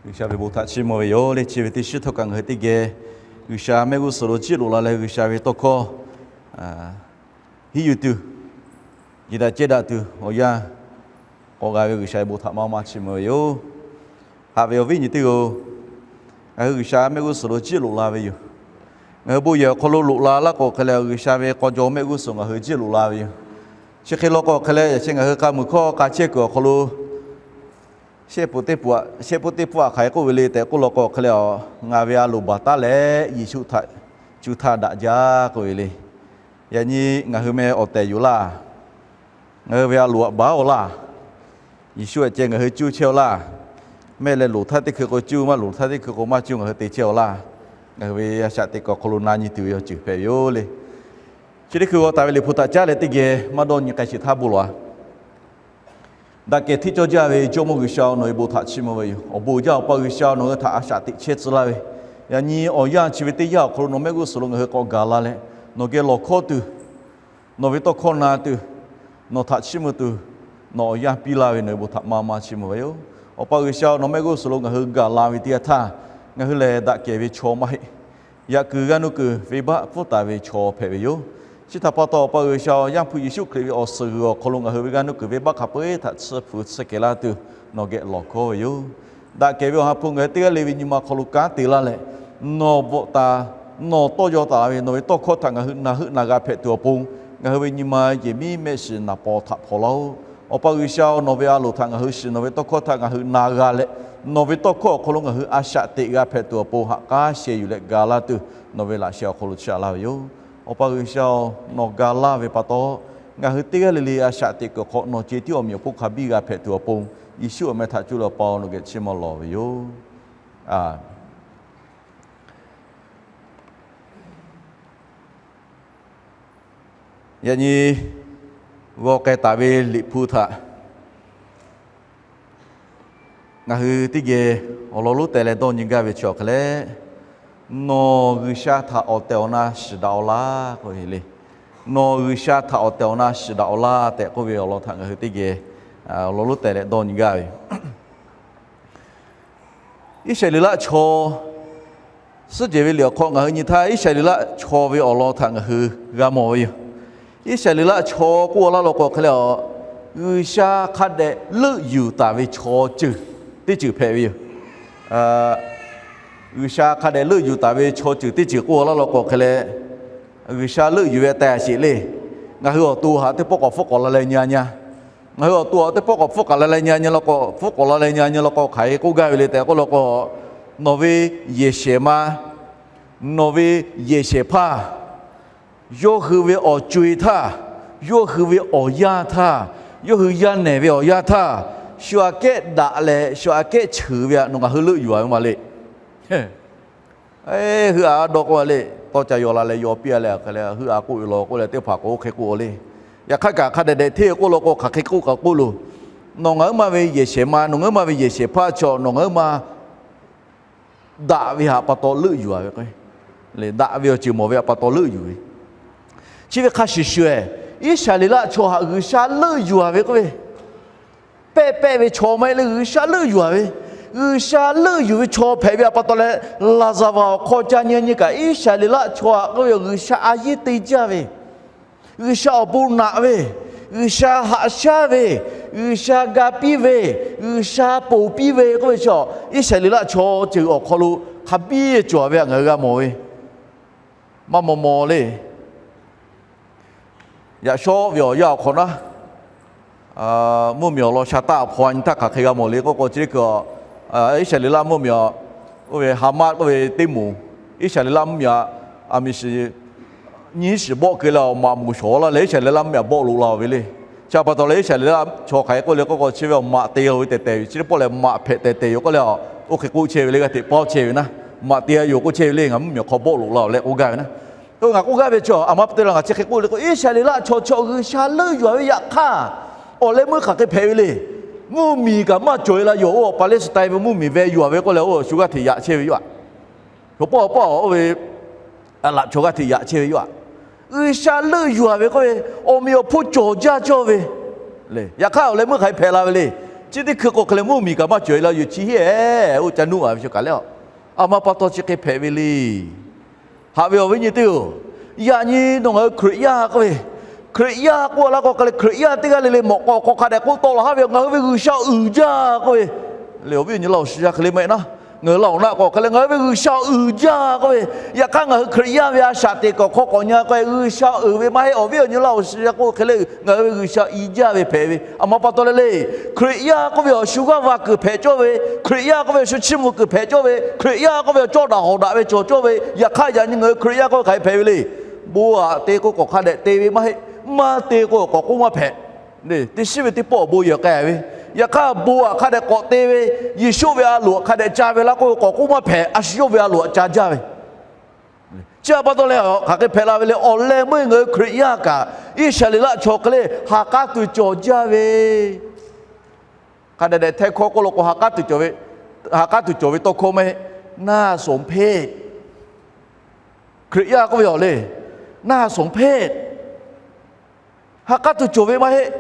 G'uiˬsha ve bon htaꞈ chiˇ mvuh ve yoˬ le. Chi ve teˇ shiˉ htawˇ kaꞈ ngaˬ hui teˇ geh G'uiˬsha mehˆ g'uˇ suhˍ lo jiˇ loꞈ la leh G'uiˬsha ve tawˇ hkawˇ hiˉ yuˬ tuˬ, jiˬ daꞈ cehˇ daꞈ tuˬ awˬ yanˇ k'awꞈ g'a ve G'uiˬsha ve bon htaꞈ maˇ maˇ chiˇ mvuh ve yoˬ. Haꞈ ve awˬ viˉ nyi teˇ-oˬ, ngaˬ hui G'uiˬsha mehˆ g'uˇ suhˍ lo jiˇ loꞈ la ve yoˬ. Ngaˬ hui bon yehˬ awˬ hk'aw lo loꞈ la laˇ k'o hk'e leh, G'uiˬsha ve k'aw jaw mehˆ g'uˇ suhˍ ngaˬ hui jiˇ loꞈ la ve yoˬ. Chi hk'e law k'o hk'e leh, yaꞈ chi ngaˬ hui k'a muiˬ hkawˇ k'a chehˇ kuiˬ awˬ hk'aw lo shehˆ pawˆ teˇ pawˆ, shehˆ pawˆ teˇ pawˆ hk'aˬ hk'e k'oˆ ve le tehꞈ k'oˆ law k'o hk'e leh, ngaˬ ve a loˍ baˬ taˉ leh Yeˍsuˆ htaꞈ cuˇ htaˇ daꞈ jaˇ k'oˆ ve le. Yaꞈ nyi ngaˬ hui meh awˬ tehˬ yoˬ laˇ. Ngaˬ hui ve a loˍ htaꞈ baˬ-oˬ laˇ. Yeˍsuˆ htaꞈ ceh ngaˬ hui cuˇ chehˇ-oˬ laˇ. Mehˆ leh loˍ htaˇ teˇ hkui k'o cuˇ, maˇ loˍ htaˇ teˇ hkui k'o maˇ cuˇ, ngaˬ hui te chehˇ-oˬ laˇ. Ngaˬ hui ve a shaꞈ teꞈ kuiˬ awˬ hk'aw lo na nyi tuˬ ve awˬ ceuˬ hpehꞈ ve yoˬ le. Chi teˇ hkui g'aw taˍ ve Liꞈ hpu htaꞈ caˉ leh teˇ geh maˇ dawˇ nyi k'ai sheˍ htaˇ bon lawˬ-a. Daꞈ kehˬ hteˇ cawˇ jaˇ ve Jawˇmawˇ G'uiˬsha-oˬ, nawˬ ve bon htaꞈ chiˇ mvuh ve yoˬ. Awˬ bon jaˇ Awˬ pa G'uiˬsha-oˬ, nawˬ hui htaꞈ a shaꞈ teꞈ chehˇ tcuh laˇ ve, yaꞈ nyi awˬ yanˇ chi ve teˇ yanˇ awˬ hk'aw lo nawˬ mehˆ g'uˇ suhˍ lo ngaˬ hui k'awꞈ gaˬ la leh, nawˬ geh lawˬ hkawˇ tuˬ, nawˬ ve tawˇ hkawˇ na tuˬ, nawˬ htaꞈ chiˇ mvuh tuˬ, nawˬ awˬ yanˇ piˇ laˇ ve nawˬ ve bon htaꞈ maˇ maˇ chiˇ mvuh ve yoˬ. Awˬ pa G'uiˬsha-oˬ, nawˬ mehˆ g'uˇ suhˍ lo ngaˬ hui gaˬ la ve teˇ yanˇ htaˇ, ngaˬ hui lehˬ daꞈ kehˬ ve chaw maˇ heˆ. Yaꞈ kuiˬ g'aˇ nuˇ kuiˬ venˇbaˆ pfuhˇ taˍ ve chaw hpehꞈ ve yoˬ. Chi htaꞈ pa taw, Awˬ pa G'uiˬsha-oˬ, Yaˇ hpu Yeˍsuˆ Hkriꞈ ve awˬ suhˍ g'uiˬ awˬ hk'aw lo ngaˬ hui ve g'aˇ nuˇ kuiˬ venˇbaˆ hk'a peu-eˬ htaꞈ tsuhˇ hpu tsuhˇ kehˬ laˇ tuˬ nawˬ geh lawˬ hkawˇ ve yoˬ. Daꞈ kehˬ ve Awˬ ha hpu ngaˬ hui teˇ g'aˇ le ve nyi ma hk'aw lo kanˉ te laˇ leh, nawˬ bvuhꞈ taˍ, nawˬ tawˇ yaw taˍ ve nawˬ ve tawˇ hkawˇ htaꞈ ngaˬ hui na heuˆ na g'a hpehꞈ tuˬ awˬ pon, ngaˬ hui ve nyi ma yehˬ miˉ mehˆ shiˍ naˍ paw htaꞈ hpaw laˇ-oˆ. Awˬ pa G'uiˬsha-oˬ, nawˬ ve a loˍ htaꞈ ngaˬ hui shiˍ, nawˬ ve tawˇ hkawˇ htaꞈ ngaˬ hui na g'a leh, nawˬ ve tawˇ hkawˇ awˬ hk'aw lo ngaˬ hui a shaꞈ teꞈ g'a hpehꞈ tuˬ awˬ pon haꞈ k'aˉ sheh yuˬ leh ga laˇ tuˬ, nawˬ ve laꞈ sheh awˬ hk'aw lo chiˇ aꞈ laˇ ve yoˬ. Awˬ pa G'uiˬsha-oˬ, nawˬ ga laˇ ve pa taw, ngaˬ hui teˇ g'aˇ le le a shaꞈ teꞈ kuiˬ hk'aw nawˬ ceh tiˉ awˬ meꞈ awˬ hponˇ hk'a biˇ g'a hpehꞈ tuˬ awˬ pon, Yeˍsuˆ awˬ meh htaꞈ cuˇ leh Awˬ pa-oˬ, nawˬ geh chiˇ mvuh lawˬ ve yoˬ. Yaꞈ nyi g'aw k'ai taˍ ve Liꞈ hpu htaꞈ ngaˬ hui teˇ geh awˬ lawn lonˉ teh leh dawˇ nyi gaˇ ve chi awˬ hk'e leh, nawˬ G'uiˬsha htaꞈ awˬ tehˬ awˬ na shiˍ daꞈ-aw laˇ k'oˆ ve le. Nawˬ G'uiˬsha htaꞈ awˬ tehˬ awˬ na shiˍ daꞈ-aw laˇ tehꞈ k'oˆ ve awˬ lawn htaꞈ ngaˬ hui teˇ geh awˬ lawn lonˉ teh leh dawˇ nyi gaˇ ve Iˉsaˍreˍlaˆ chaw suhˉ jehˬ ve liꞈ awˬ hk'aw ngaˬ hui nyi htaˇ, Iˉsaˍreˍlaˆ chaw ve awˬ lawn htaꞈ ngaˬ hui g'a mawˬ ve yoˬ. Iˉsaˍreˍlaˆ chaw k'oˆ laˇ law k'o hk'e leh, G'uiˬsha hk'a dehꞈ leuˆ yuˬ taˍ ve chaw ceuˬ teˇ ceuˬ hpehꞈ ve yoˬ. G'uiˬsha hk'a dehꞈ leuˆ yuˬ taˍ ve chaw ceuˬ teˇ ceuˬ k'oˆ laˇ law k'o hk'e leh, G'uiˬsha leuˆ yuˬ ve teh a sheˍ le. Ngaˬ hui awˬ to htaꞈ teˇ pawˆ k'awꞈ hpfuhˆ k'awꞈ la leh nyi a nyi a. Ngaˬ hui awˬ to htaꞈ teˇ pawˆ k'awꞈ hpfuhˆ k'awꞈ la leh nyi a nyi law k'o, hpfuhˆ k'awꞈ la leh nyi a nyi law k'o, hk'aˬ hk'e k'oˆ gaˇ ve le tehꞈ k'oˆ law k'o, nawˬ ve yehˬ shehˍ ma, nawˬ ve yehˬ shehˍ hpaˇ, yawˇ hui ve awˬ co-e htaˇ, yawˇ hui ve awˬ yanˇ htaˇ, yawˇ hui yaˇ nehˬ ve awˬ yanˇ htaˇ, shu aꞈ kehˉ daꞈ leh shu aꞈ kehˉ cheuˬ ve htaꞈ nawˬ ngaˬ hui leuˆ yuˬ a ve ma le. Hui a dawˇ k'oˆ a le, tawˇ ca yaw la leh yaw piˇ a leh, hk'e leh hui a k'oˆ ve law k'oˆ leh teˇ hpaˍ k'o oˇ hk'e k'oˆ le. Yaꞈ hk'aˇ kaꞈ hk'a dehꞈ dehꞈ hteˇ k'oˆ law k'o, hk'aˬ hk'e k'oˆ kaꞈ k'oˆ loˬ. Nawˬ ngaˬ huiˉ ma ve yehˬ shehˍ ma, nawˬ ngaˬ huiˉ ma ve yehˬ shehˍ hpaˇ chaw nawˬ ngaˬ huiˉ ma daꞈ ve htaꞈ pa taw leuˆ yuˬ a ve k'o, daꞈ ve awˬ ceuˬ mawˬ ve htaꞈ pa taw leuˆ yuˬ ve. Chi ve hk'a shuˍ shuˍ-ehˍ, Iˉsaˍreˍlaˆ chaw htaꞈ G'uiˬsha leuˆ yuˬ a ve k'oˆ ve, pehˆ pehˆ ve chaw maˇ heˆ leh G'uiˬsha leuˆ yuˬ a ve, G'uiˬsha leuˆ yuˬ ve chaw hpehꞈ ve htaꞈ pa taw leh, laˍzaˍvaˍ awˬ hk'aw ca nyi nyi kaꞈ Iˉsaˍreˍlaˆ chaw htaꞈ k'oˆ ve G'uiˬsha a yeˇ te jaˇ ve, G'uiˬsha awˬ bon naꞈ ve, G'uiˬsha haꞈ shaˉ ve, G'uiˬsha ga piˇ ve, G'uiˬsha ponˬ piˇ ve k'oˆ ve chaw, Iˉsaˍreˍlaˆ chaw ceuˬ awˬ hk'aw lo hk'a biˇ cawˬ ve htaꞈ ngaˬ hui g'a mawˬ ve, maˇ maw maw le. Yaꞈ shawˉ ve awˬ yanˇ awˬ hk'awꞈ naˉ, mvuhˇmiˬ awˬ lawn sha taˆ hpaw a nyi htaˇ hk'aˬ hk'e g'a mawˬ le k'oˆ k'o, chi teˇ hkui Iˉsaˍreˍlaˆ mvuhˇmiˬ, oˇ ve Haˍmaˆ k'oˆ ve teˇ moˍ, Iˉsaˍreˍlaˆ mvuhˇmiˬ aꞈ miˬ shiˍ nyiˇ shiˍ bawˆ keu leh awˬ maꞈ moˍ shawˍ laˇ leh Iˉsaˍreˍlaˆ mvuhˇmiˬ aꞈ bawˆ loꞈ la ve le. Chi pa taw leh Iˉsaˍreˍlaˆ chaw hk'aˬ hk'e k'oˆ le k'oˆ k'o, chi ve awˬ maꞈ te-o ve tehˬ tehˬ yoˬ, chi teˇ pawˆ lehˬ maꞈ hpehꞈ tehˬ tehˬ yoˬ k'oˆ leh, oˇ hk'e k'oˆ chehˇ ve le, g'a hteꞈ pawˆ chehˇ ve naˉ, maꞈ te-a yoˬ k'oˆ chehˇ ve le, ngaˬ mvuhˇmiˬ awˬ hk'aw bawˆ loꞈ la-oˬ leh k'oˆ gaˇ ve naˉ. Oˇ ngaˬ k'oˆ gaˇ ve chi, aˬ ma pa te la ngaˬ chi hk'e k'oˆ le k'o, Iˉsaˍreˍlaˆ chaw chi G'uiˬsha leuˆ yuˬ a ve yaꞈ hk'aˇ, awˬ leh meuˇ hk'aˬ hk'e hpehꞈ ve le. Mvuhˇmiˬ kaꞈ maˇ cawˬ-e la yoˬ, oˇ Paˍlestiˍtaˆ ve mvuhˇmiˬ ve yuˬ a ve k'oˆ leh, oˇ shu g'aˇ hteꞈ yaꞈ chehˇ ve yoˬ. Shu pawˆ pawˆ oˇ ve laꞈ chaw g'aˇ hteꞈ yaꞈ chehˇ ve yoˬ. G'uiˬsha leuˆ yuˬ a ve k'oˆ ve, awˬ meꞈ awˬ hponˇ cawˬ jaˇ cawˇ ve, yaꞈ hk'aˇ awˬ leh meuˇ hk'aˬ hk'e hpehꞈ la ve le. Chi teˇ hkui k'o hk'e leh mvuhˇ miˬ kaꞈ maˇ cawˬ-e la yoˬ. Chi heˆ-eˬ, oˇ ca nuˇ-a ve chi kaꞈ leh, a ma pa taw chi hk'e hpehꞈ ve le. Haꞈ ve awˬ viˉ nyi teˇ-oˬ, yaꞈ nyi nawˬ ngaˬ hui Hkriꞈ yaˇ k'oˆ ve, Hkriꞈ yaˇ k'oˆ laˇ k'o hk'e leh Hkriꞈ yaˇ teˇ g'aˇ le le mawꞈ k'aw hk'aw hk'a dehꞈ k'oˆ tawˆ la haˉ ve, ngaˬ hui ve G'uiˬsha uiˍ jaˇ k'oˆ ve le. Awˬ viˉ awˬ nyi laˇ awˬ shiˍ yaˇ hk'e le maˇ heˆ naˉ, ngaˬ hui laˇ awˬ naˆ k'o hk'e leh ngaˬ hui ve G'uiˬsha uiˍ jaˇ k'oˆ ve. Yaꞈ hk'aˇ ngaˬ hui Hkriꞈ yaˇ ve a shaꞈ teꞈ kuiˬ awˬ hk'aw k'awꞈ nyi k'o G'uiˬsha uiˍ ve maˇ heˆ. Awˬ viˉ awˬ nyi laˇ awˬ shiˍ yaˇ k'oˆ hk'e le, ngaˬ hui ve G'uiˬsha i jaˇ ve hpehꞈ ve. A ma pa taw leh le, Hkriꞈ yaˇ k'oˆ ve awˬ shu g'aˇ va kuiˬ hpehꞈ cawˇ ve, Hkriꞈ yaˇ k'oˆ ve awˬ shu chiˇ mvuh kuiˬ hpehꞈ cawˇ ve, Hkriꞈ yaˇ k'oˆ ve awˬ cawˇ daꞈ hawˍ daꞈ ve cawˬ cawˇ ve. Yaꞈ hk'aˇ yaꞈ nyi ngaˬ hui Hkriꞈ yaˇ k'oˆ ve hk'aˬ hk'e hpehꞈ ve le. Bon aꞈ te k'o k'awꞈ hk'a dehꞈ te ve maˇ heˆ. Maˇ te k'o k'awꞈ k'oˆ maˇ hpehꞈ. Teˇ shiˉ ve teˇ pawˆ awˬ bon yehˬ k'ai ve. Yaꞈ hk'aˇ bon aꞈ hk'a dehꞈ k'awꞈ te ve, Yeˍsuˆ ve a loˍ aꞈ hk'a dehꞈ ca ve laˇ k'oˆ ve k'awꞈ k'oˆ maˇ hpehꞈ. A shu yawˇ ve a loˍ aꞈ ca jaˇ ve. Chi htaꞈ pa taw leh hk'aˬ hk'e hpehꞈ la ve le. Awˬ leh meuˇ ngaˬ hui Hkriꞈ yaˇ kaꞈ Iˉsaˍreˍlaˆ chaw hk'e le ha k'aˉ tuˬ cawˬ jaˇ ve. Hk'a dehꞈ dehꞈ htehˇ hkawˇ k'oˆ lo k'o, ha k'aˉ tuˬ cawˬ ve, ha k'aˉ tuˬ cawˬ ve tawˇ hkawˇ maˇ heˆ. Naˇ shonˍ hpeˆ. Hkriꞈ yaˇ k'oˆ ve awˬ le, naˇ shonˍ hpeˆ. Ha k'aˉ tuˬ cawˬ ve maˇ heˆ.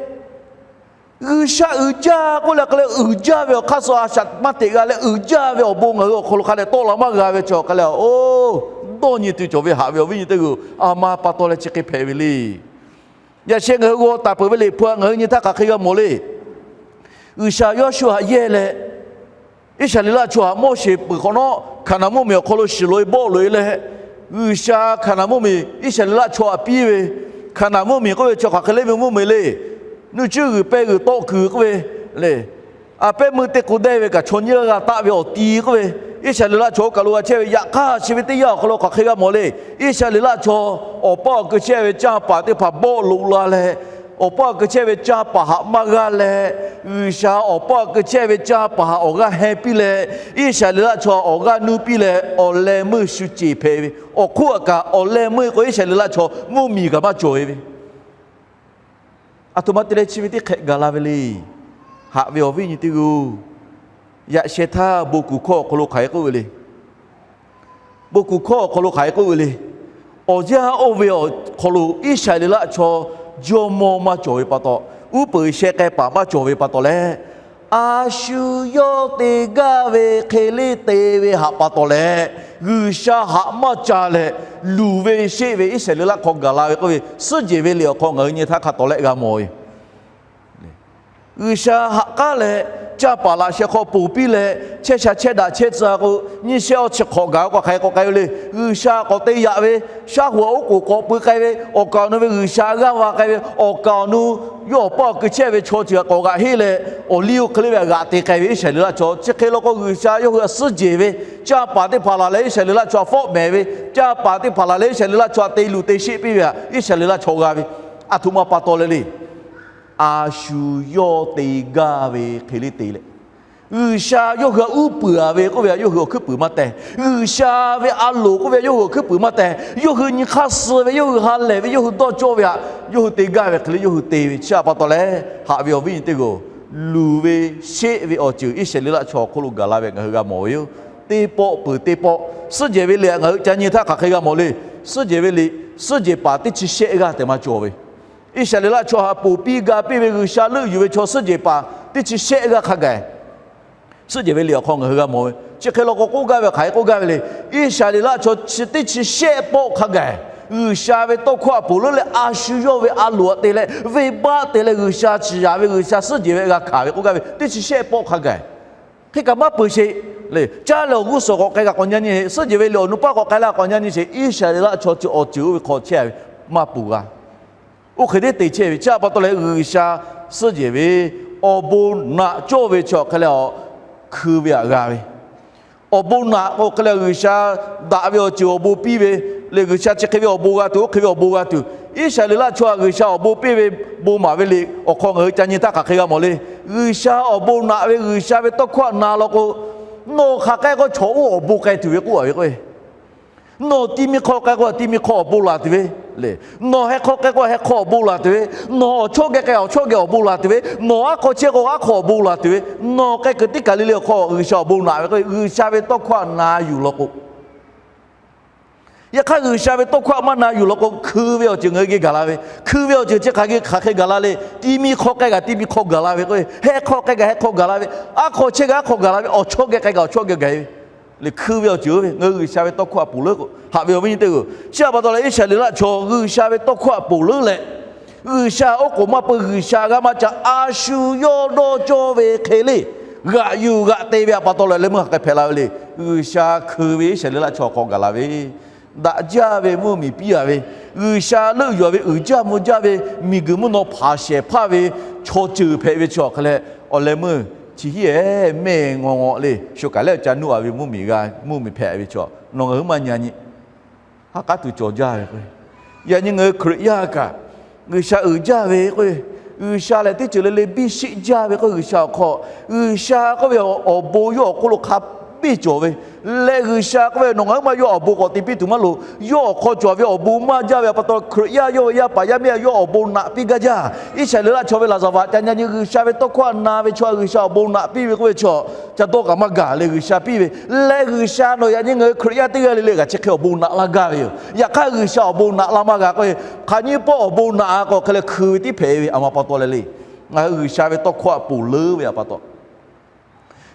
G'uiˬsha uiˍ jaˇ k'oˆ leh hk'e leh uiˍ jaˇ ve awˬ hk'aˇ suh a shaꞈ maˇ teꞈ g'a leh uiˍ jaˇ ve awˬ bon ngaˬ hui awˬ hk'aw lo hk'a dehꞈ tawˆ la maˇ g'a ve chi awˬ hk'e leh, oˇ, dawˇ nyi tuˬ cawˬ ve haꞈ ve awˬ viˉ nyi teˇ g'uˬ, a ma pa taw leh chi hk'e hpehꞈ ve le. Yaꞈ sheh ngaˬ hui g'aw taˍ peuˬ ve Liꞈ hpu htaꞈ ngaˬ hui nyi htaˇ hk'aˬ hk'e g'a mawˬ le. G'uiˬsha Yawˇshuˆ htaꞈ yehˇ leh, Iˉsaˍreˍlaˆ chaw htaꞈ Moˉseˍ peuˬ hk'awꞈ nawˉ Hkaˍnanˍ mvuhˇmiˬ awˬ hk'aw lo shiˍ loꞈ-e bawˆ loꞈ-e leh, G'uiˬsha Hkaˍnanˍ mvuhˇmiˬ Iˉsaˍreˍlaˆ chaw htaꞈ piˇ ve, Hkaˍnanˍ mvuhˇmiˬ k'oˆ ve chaw hk'aˬ hk'e le ve mvuhˇmiˬ le. Nuˇ cuˇ g'uiˬ pehˇ g'uiˬ tawˆ kuiˬ k'oˆ ve le. A pehˉ meuˇ teˇ k'o dehˇ ve kaꞈ chaw nyiˇ g'aˇ g'a taˆ ve awˬ ti k'oˆ ve, Iˉsaˍreˍlaˆ chaw oˇ kaˬ lo g'a chehˇ ve. Yaꞈ hk'aˇ chi ve teˇ yanˇ awˬ hk'aw lo hk'aˬ hk'e g'a mawˬ le. Iˉsaˍreˍlaˆ chaw awˬ paˇ awˬ keu chehˇ ve canˇ paˍ teˇ hpaˍ bawˆ loꞈ la leh, awˬ paˇ awˬ keu chehˇ ve canˇ paˍ htaꞈ maˇ g'aˇ leh, G'uiˬsha awˬ paˇ awˬ keu chehˇ ve canˇ paˍ htaꞈ awˬ g'aˇ hehnˇ piˇ leh, Iˉsaˍreˍlaˆ chaw awˬ g'aˇ nuˇ piˇ leh awˬ leh meuˇ shu ceˬ hpehꞈ ve. Awˬ hk'oˆ aꞈ kaꞈ awˬ leh meuˇ k'o Iˉsaˍreˍlaˆ chaw mvuhˇmiˬ kaꞈ maˇ cawˬ-e ve. Aˬ htoꞈ ma te leh chi ve teˇ hk'ehꞈ gaˬ la ve le. Haꞈ ve awˬ viˉ nyi teˇ g'uˬ, yaꞈ sheh htaˇ bon kuˬ hkawˇ awˬ hk'aw lo hk'aˬ hk'e k'oˆ ve le. Bon kuˬ hkawˇ awˬ hk'aw lo hk'aˬ hk'e k'oˆ ve le. Awˬ yanˇ oˇ ve awˬ hk'aw lo Iˉsaˍreˍlaˆ chaw jawˇmawˇ maˇ cawˬ ve pa taw, uˉ peunˍ sheh k'ai paˍ maˇ cawˬ ve pa taw leh, a shu yawˇ te gaˇ ve hk'e le te ve haꞈ pa taw leh, G'uiˬsha haꞈ maˇ ca leh, luˬ ve sheˆ ve Iˉsaˍreˍlaˆ hk'aw gaˬ la ve k'oˆ ve, suhˉ jehˬ ve liꞈ awˬ hk'aw ngaˬ hui nyi htaˇ hk'a tawˍ leh g'a mawˬ ve G'uiˬsha haꞈ k'aˉ leh, canˇ paˍ laꞈ sheh hk'aw ponˬ piˇ leh, chehˇ sha chehˇ daꞈ chehˇ tcuh k'o, nyiˇ shehˆ awˇ chi hk'awꞈ gaˬ ve k'o hk'aˬ hk'e k'awꞈ k'ai ve le. G'uiˬsha k'awꞈ te yaꞈ ve, shaˉ hoꞈ oˉ k'oˍ k'awꞈ pui k'ai ve, awˬ kaˍ awˬ nu ve G'uiˬsha g'aˇ va k'ai ve, awˬ kaˍ awˬ nu yawˇ awˬ paˇ awˬ keu chehˇ ve chaw ceuˬ htaꞈ k'awꞈ g'aꞈ heˆ leh, awˬ liˇ oˇ hk'e le ve htaꞈ g'aꞈ te k'ai ve Iˉsaˍreˍlaˆ chaw. Chi hk'e law k'o, G'uiˬsha yawˇ hui htaꞈ suhˉ jehˬ ve, canˇ paˍ teˇ hpaˍ laˬ leh Iˉsaˍreˍlaˆ chaw htaꞈ fawˆ mehˍ ve, canˇ paˍ teˇ hpaˍ laˬ leh Iˉsaˍreˍlaˆ chaw htaꞈ te luˬ te sheˆ piˇ ve htaꞈ Iˉsaˍreˍlaˆ chaw g'a ve. Aˬ htoꞈ ma pa taw leh le. A shu yawˇ te gaˇ ve hk'e le te leh, G'uiˬsha yawˇ hui htaꞈ uˉ peunˍ-a ve k'oˆ ve htaꞈ yawˇ hui awˬ hkuiˉ puiˍ maˇ teh. G'uiˬsha ve a loˍ k'oˆ ve htaꞈ yawˇ hui awˬ hkuiˉ puiˍ maˇ teh. Yawˇ hui nyi hk'aˇ suh ve, yawˇ hui ha lehˬ ve, yawˇ hui dawˇ cawˇ ve htaꞈ yawˇ hui te gaˇ ve hk'e le yawˇ hui te ve. Chi htaꞈ pa taw leh, haꞈ ve awˬ viˉ nyi teˇ g'uˬ, luˬ ve sheˆ ve awˬ ceuˬ Iˉsaˍreˍlaˆ chaw awˬ hk'oˆ lo gaˬ la ve ngaˬ hui g'a mawˬ ve yoˬ. Teˇ pawˆ peuˬ teˇ pawˆ, suhˉ jehˬ ve liꞈ htaꞈ ngaˬ hui ca nyi htaˇ hk'aˬ hk'e g'a mawˬ le. Suhˉ jehˬ ve liꞈ, suhˉ jehˬ paˍ teˇ chi shehˆ g'aˇ tehꞈ maˇ cawˬ ve. Iˉsaˍreˍlaˆ chaw htaꞈ ponˬ piˇ ga piˇ ve G'uiˬsha leuˆ yuˬ ve chaw suhˉ jehˬ paˍ teˇ chi shehˆ g'aˇ hk'a gaˬ suhˉ jehˬ ve liꞈ awˬ hk'aw ngaˬ hui g'a mawˬ ve. Chi hk'e law k'o k'oˆ gaˇ ve hk'aˬ hk'e k'oˆ gaˇ ve le. Iˉsaˍreˍlaˆ chaw chi teˇ chi shehˆ pawˆ hk'a gaˬ G'uiˬsha ve tawˇ hkawˇ htaꞈ ponˬ leuˉ leh a shu yawˇ ve a loˍ htaꞈ te leh venˇbaˆ te leh G'uiˬsha chi yaꞈ ve G'uiˬsha suhˉ jehˬ ve g'a hkanˍ ve k'oˆ gaˇ ve teˇ chi shehˆ pawˆ hk'a gaˬ. Hk'e kaꞈ maˇ peuˬ sheˍ le. Caˇ leh awˬ g'uˇ suhˍ k'awꞈ k'ai kaꞈ k'awꞈ nyi nyi sheˍ. Suhˉ jehˬ ve liꞈ awˬ nu paˇ k'awꞈ k'ai leh k'awꞈ nyi nyi sheˍ. Iˉsaˍreˍlaˆ chaw chi awˬ ceuˬ oˇ ve hk'aw chehˇ ve maˇ peuˬ g'a. Oˇ hk'e te te chehˇ ve chi htaꞈ pa taw leh G'uiˬsha suhˉ jehˬ ve awˬ bon naꞈ cawˇ ve chi awˬ hk'e leh awˬ hkui ve htaꞈ g'a ve. Awˬ bon naꞈ k'o hk'e leh G'uiˬsha daꞈ ve awˬ ceuˬ awˬ bon piˇ ve le. G'uiˬsha chi hk'e ve awˬ bon g'a tuˬ, oˇ hk'e ve awˬ bon g'a tuˬ. Iˉsaˍreˍlaˆ chaw htaꞈ G'uiˬsha awˬ bon piˇ ve bon maˍ ve liꞈ awˬ hk'aw ngaˬ hui ca nyi htaˇ hk'aˬ hk'e g'a mawˬ le. G'uiˬsha awˬ bon naꞈ ve, G'uiˬsha ve tawˇ hkawˇ htaꞈ na law k'o, nawˬ hk'aˬ k'ai k'o chaw oˇ awˬ bon k'ai tuˬ ve k'oˆ a ve k'o, nawˬ ti mi hk'aw k'ai k'o ti mi hk'aw awˬ bon laˬ tuˬ ve le. Nawˬ heh hk'aw k'ai k'o heh hk'aw awˬ bon laˬ tuˬ ve, nawˬ awˬ chawˇ geh k'ai awˬ chawˇ geh awˬ bon laˬ tuˬ ve, nawˬ aˉ hk'aw chehˇ k'o aˉ hk'aw awˬ bon laˬ tuˬ ve, nawˬ k'ai kuiˬ teˇ kaˬ le le awˬ hk'aw G'uiˬsha awˬ bon naꞈ ve k'o, G'uiˬsha ve tawˇ hkawˇ htaꞈ na yuˬ law k'o, Yaꞈ hk'aˇ, G'uiˬsha ve tawˇ hkawˇ maˇ na yuˬ law k'o, hkui ve awˬ ceuˬ ngaˬ hui geh gaˬ la ve, hkui ve awˬ ceuˬ chi hk'aˬ hk'e gaˬ la le. Ti mi hk'aw k'ai gaˬ ti mi hk'aw gaˬ la ve k'o, heh hk'aw k'ai gaˬ heh hk'aw gaˬ la ve, aˉ hk'aw chehˇ gaˬ aˉ hk'aw gaˬ la ve, awˬ chawˇ geh k'ai gaˬ awˬ chawˇ geh gaˬ ve le. Hkui ve awˬ ceuˬ ve ngaˬ hui G'uiˬsha ve tawˇ hkawˇ a poˬ leuˉ k'o, haꞈ ve awˬ viˉ nyi teˇ g'aˇ-oˬ, chi a pa taw leh Iˉsaˍreˍlaˆ chaw G'uiˬsha ve tawˇ hkawˇ a poˬ leuˉ leh, G'uiˬsha oˉ k'oˍ maˇ peu G'uiˬsha g'a maˇ ca a shu yawˇ dawˇ cawˇ ve hk'e le, g'aꞈ yuˬ g'aꞈ te ve a pa taw leh leh meuˇ hk'aˬ hk'e hpehꞈ la ve le. G'uiˬsha hkui ve Iˉsaˍreˍlaˆ chaw hk'aw gaˬ la ve, daꞈ jaˇ ve mvuhˇ miˬ piˇ a ve, G'uiˬsha leuˆ yuˬ a ve uiˍ jaˇ mvuh jaˇ ve, miˬguiˬ mvuhˇ naw hpanˍ shehˍ hpaˇ ve chaw ceuˬ hpehꞈ ve chi awˬ hk'a leh, awˬ leh meuˇ chi hiˉ-ehˍ mehˆ ngawˬ ngawˬ le, shu kaˬ lehˆ ca nuˆ a ve mvuhˇ miˬ g'a mvuhˇ miˬ hpehꞈ ve chaw nawˬ ngaˬ huiˉ maˇ nyi nyi. Ha k'aˉ tuˬ cawˬ jaˇ ve k'o, yaꞈ nyi ngaˬ hui Hkriꞈ yaˇ kaꞈ, G'uiˬsha uiˍ jaˇ ve k'o, G'uiˬsha lehˬ teˇ ceuˬ le le biˇ sheˆ jaˇ ve k'o, G'uiˬsha awˬ hk'aw, G'uiˬsha k'oˆ ve awˬ bon yawˇ awˬ hk'oˆ lo hk'a biˇ cawˬ ve, leh G'uiˬsha k'oˆ ve nawˬ ngaˬ huiˉ maˇ yawˇ awˬ bon k'awꞈ te piˇ tuˬ maˇ loˍ. Yawˇ awˬ hk'aw cawˬ ve awˬ bon maˇ jaˇ ve a pa taw, Hkriꞈ yaˇ yawˇ ve yaˇ paˍ yaˇ miˇ a yawˇ awˬ bon naꞈ piˇ gaˇ jaˇ. Iˉsaˍreˍlaˆ chaw ve laˬ zaˍ vaꞈ ca nyi nyi G'uiˬsha ve tawˇ hkawˇ a na ve chaw G'uiˬsha awˬ bon naꞈ piˇ ve k'oˆ ve chaw ca dawˇ kaꞈ maˇ gaˬ le G'uiˬsha piˇ ve. Leh G'uiˬsha nawˬ yaꞈ nyi ngaˬ hui Hkriꞈ yaˇ teˇ g'aˇ le le g'a chi hk'e awˬ bon naꞈ laˇ gaˇ ve yoˬ. Yaꞈ hk'aˇ G'uiˬsha awˬ bon naꞈ laˇ maˇ g'a k'o, hk'aˬ nyi pawˆ awˬ bon naꞈ a k'o hk'e leh hkui ve tiˉ hpehꞈ ve a ma pa taw leh le. Ngaˬ hui G'uiˬsha ve tawˇ hkawˇ a poˬ leuˉ ve a pa taw,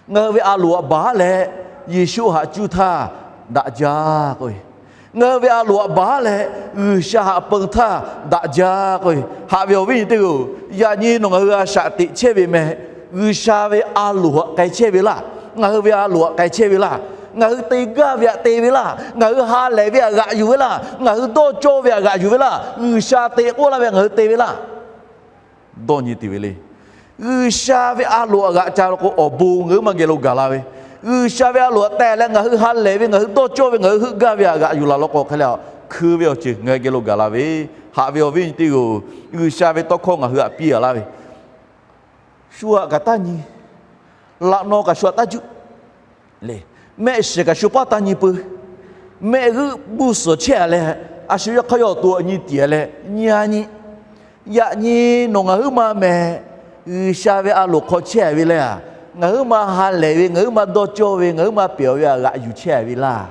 ngaˬ hui ve a loˍ htaꞈ baˬ leh Yeˍsuˆ htaꞈ cuˇ htaˇ daꞈ jaˇ k'o, ngaˬ hui ve a loˍ htaꞈ baˬ leh G'uiˬsha htaꞈ peu htaˇ daꞈ jaˇ k'o, haꞈ ve awˬ viˉ nyi teˇ g'aˇ-oˬ, yaꞈ nyi nawˬ ngaˬ hui a shaꞈ teꞈ chehˇ ve meh, G'uiˬsha ve a loˍ htaꞈ k'ai chehˇ ve laˇ. Ngaˬ hui ve a loˍ htaꞈ k'ai chehˇ ve laˇ. Ngaˬ hui te gaˇ ve htaꞈ te ve laˇ. Ngaˬ hui ha lehˬ ve htaꞈ g'aꞈ yuˬ ve laˇ. Ngaˬ hui dawˇ cawˇ ve htaꞈ g'aꞈ yuˬ ve laˇ. G'uiˬsha te k'oˆ laˇ ve ngaˬ hui te ve laˇ. Dawˇ nyi tuˬ ve le. G'uiˬsha ve a loˍ htaꞈ g'aꞈ ca law k'o, awˬ bon ngaˬ huiˉ maˇ geh lo gaˬ la ve. G'uiˬsha ve a loˍ htaꞈ teh leh ngaˬ hui ha lehˬ ve, ngaˬ hui dawˇ cawˇ ve, ngaˬ hui heuˆ gaˇ ve htaꞈ g'aꞈ yuˬ laˬ law k'o, hk'e leh hkui ve awˬ ceuˬ ngaˬ hui geh lo gaˬ la ve. Haꞈ ve awˬ viˉ nyi teˇ g'aˇ-oˬ, G'uiˬsha ve tawˇ hkawˇ ngaˬ hui htaꞈ piˇ a laˇ ve, shu htaꞈ kaꞈ taˇ nyi. Laꞈ naw kaꞈ shu htaꞈ taˇ juˆ le. Mehˆ shiˍ kaꞈ shu paˇ taˇ nyi peuˬ. Mehˆ g'euˆ buˇ suhˍ chehˇ a leh, a shu yawˇ hk'aˇ yawˇ awˬ to awˬ nyi tiˍ a leh nyi a nyi. Yaꞈ nyi nawˬ ngaˬ huiˉ maˇ meh, G'uiˬsha ve a loˍ hk'aw chehˇ a ve leh, ngaˬ huiˉ maˇ ha lehˬ ve, ngaˬ huiˉ maˇ dawˇ cawˇ ve, ngaˬ huiˉ maˇ pehˬ ve htaꞈ g'aꞈ yuˬ chehˇ a ve laˇ.